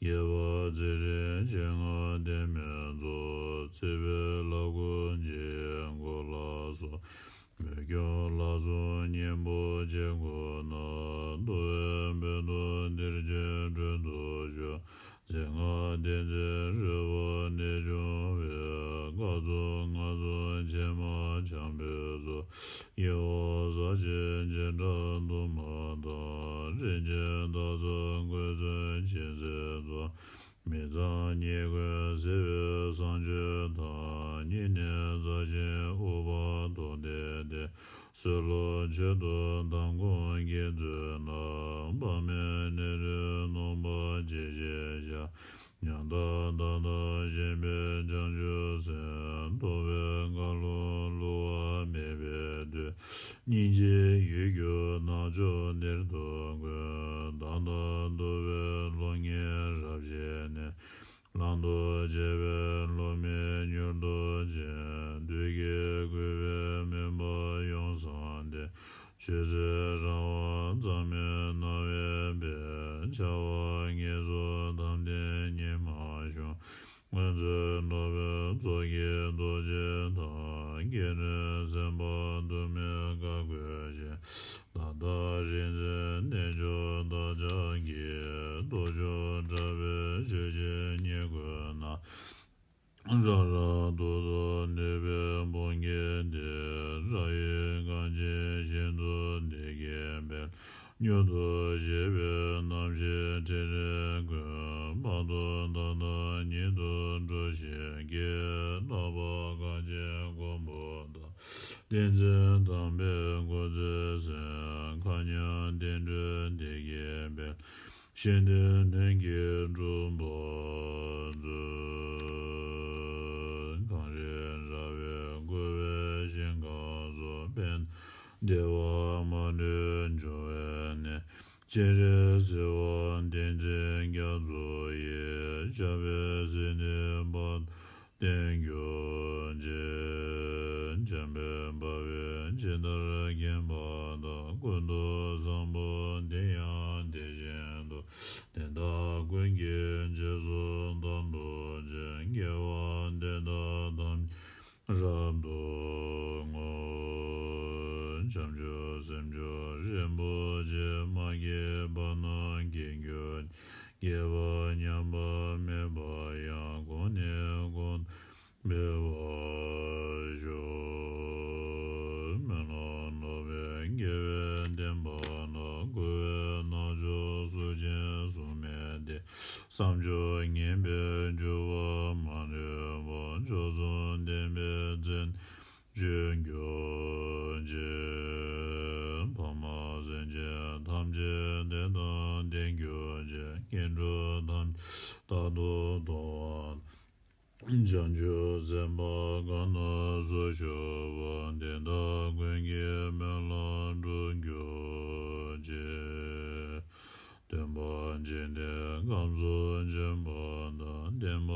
དགྱེས་པ་ཚེ་རིང་མཆེད་ལྔ་ལྡན་མའི་ཚོགས། སྲིད་པའི་ལྷ་སྐུ་འཇིག་རྒོད་ལ་སོགས། མོས་སྐྱོབ་ལ་སོགས་གཉེན་པོ་བྱེད་དགོས་ན། བསྡུ་བའི་དཔལ་དུ་འདིར་ཆོས་སྒྲུབ་ཏུ་བཅུག། རྫས་སྔགས་བདུད་རྩིའི་རོལ་པ་ནད་བྱུང་བའི། སྐབས་སུ་མངའ་གསོལ་བྱད་མ་འཆང་བའི་ཚོགས། ཡེ་ཤེས་ཟབ་ཅིང་སྤྱན་དྲངས་དུ་མ་དང་། རིན་ཆེན་དར་ཟབ་གོས་གསོལ་སྦྱིན་སྲེག་ཚོགས། མི་ཚངས་ཉེས་ཀུན་སེལ་བའི་བསང་མཆོད་དང་། སྙིང་ནས་བཟའ་ཞིང་དབུ་བར་གཏོར་ཏེ་བསྟོད། གསོལ་ལོ་མཆོད་དོ་དམ་སྐོང་གིས་མཛོད་ལ། དཔག་མེད་ནཻ་ཏན་ནོངས་པར་བྱས་ཤིང་བཤགས། ཉམ་ཐག་བདག་དང་གཞན་ཕན་བྱང་ཆུབ་སེམས། རྟོག་པའི་འཁར་ལོ་བསླུ་བ་མེད་པའི་མཐུས། སྙིང་རྗེའི་ཡུལ་གྱུར་ནགས་ཕྱོགས་འདིར་དུ་ཀུན། བདག་དང་འདུལ་བའི་སློབ་གཉེར་རབ་བཞེས་ནས། བླང་དོར་བྱེད་པའི་བློ་མིག་མྱུར་དུ་བྱིན། བདུད་ཀྱིས་བསྐུལ་བའི་མུན་པ་ཡོངས་བསངས་ཏེ། ཆོས་སྲིད་རང་དབང་རྩ་མེད་སྣང་བའི་དཔལ། འཆར་བ་ངན་སོང་དམ་ལྡན་ཉི་མ་ཤོང་། མངོན་མཛོད་ནོར་བུའི་ཚོགས་ཀྱིས་རྡོ་རྗེ་དང་། སྐྱེ་གནས་སེམས་དཔའ་དུ་མས་བཀའ་བསྒོས་ཤིང་། ད་ལྟ་རིག་འཛིན་རྣལ་འབྱོར་བདག་ཅག་གི། སྟོབས་མཆོག་དྲག་པོས་ཆོས་ཀྱི་ཉེས་ཀུན་ན། རབ་རིབ་ཏོག་ཏོ་ནུས་པའི་འབུམ་སྐྱེས་ཏེ། རབ་དབྱེ་གང་ཆེ་ཤིན་ཏུ་བདེ་དགེའི་དཔལ། མྱུར་དུ་གཤེགས་པའི་རྣམ་ཤེས་འཕྲལ་རེ་ཀུན། མ་ཐོབ་ད་ལྟ་ཉིད་དུ་འགྲོ་ཞིག་གེ། ལྷག་པར་གངས་ཅན་མགོན་པོ་དང་། བསྟན་འཛིན་དམ་པའི་སྐུ་ཚེ་ཟིན། མཁའ་མཉམ་བདེ་འགྲོའི་བདེ་དགེའི་དཔལ། ཤིན་ཏུ་ནན་གྱིས་འགྲུབ་པར་མཛོད། གངས་རི་ར་བས་བསྐོར་བའི་ཞིང་ཁམས་སུ། དཔལ་བདེ་བ་མ་ལུས་འབྱུང་བའི་གནས། སྤྱན་རས་གཟིགས་དབང་ཏིང་འཛིན་རྒྱ་མཚོ་ཡི། ཞབས་པད་སྲིད་མཐའི་བར་དུ་བརྟན་གྱུར་ཅིག་འཇམ་དཔལ་དཔའ་བོས་ ལྟར་མཁྱེན་པ་དང་། ཀུན་ཏུ་བཟང་པོ་དེ་ཡང་དེ་བཞིན་དུ། དེ་དག་ཀུན་གྱི་རྗེས་སུ་བདག་སློབ་ཅིང་། དགེ་བ་འདི་དག་ཐམས་ཅད་རབ་ཏུ་བསྔོ། བྱང་ཆུབ་སེམས་མཆོག་རིན་པོ་ཆེ། མ་སྐྱེས་པ་རྣམས་སྐྱེ་གྱུར་ཅིག། སྐྱེས་པ་ཉམས་པ་མེད་པ་ཡང་། གོང་ནས་གོང་དུ་འཕེལ་བར་ཤོག། སྨོན་ལམ་སློབ་པའི་དགེ་བའི་བསྟན་པ་ལ། མགོ་བའི་རྣམ་ཅོག་གཟུགས་ཅན་གཟུགས་མེད་དེ། བསམ་བརྗོད་ངན་པས་འཇུག་པ་མ་ལུས་པ། མཆོག་གསུམ་ལྡན་པའི་མཚན་བརྗོད་གྱུར་ཅིག། ཕ་མ་སེམས་ཅན་ཐམས་ཅད་བདེ་དང་ལྡན་གྱུར་ཅིག། ངན་འགྲོ་ཐམས་ཅད་རྟག་ཏུ་ཐོབ་པ། བྱང་ཆུབ་སེམས་དཔའ་གང་རྣམས་སུ་ཞུགས་པ། དེ་དག་ཀུན་གྱི་སྨོན་ལམ་འགྲུབ་གྱུར་ཅིག། སྟོན་པ་འཇིག་རྟེན་ཁམས་སུ་བྱོན་པ་དང་། བསྟན་པ་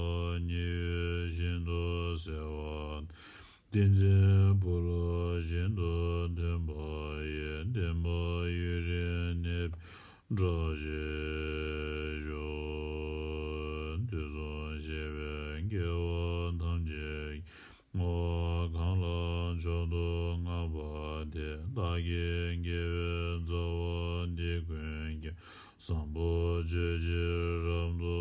ཉི་འོད་བཞིན་དུ་གསལ་བ་དང་། ཏིང་འཛིན་འབུམ་ལུས་བཞིན་དུ་ཐོན་པ་ཡི། བསྟན་པ་ཡུན་རིང་གནས་པའི་བཀྲ་ཤིས་ཤོག། དུས་གསུམ་གཤེགས་པའི་རྒྱལ་བ་ཐམས་ཅད་ཀྱི་ངོ་བོ་གང་ལ་མཆོག་ཏུ་བསྔགས་པ་དེས། བདག་གི་དགེ་བའི་རྩ་བ་འདི་ཀུན་ཀྱང་། བཟང་པོ་སྤྱོད་ཕྱིར་རབ་ཏུ་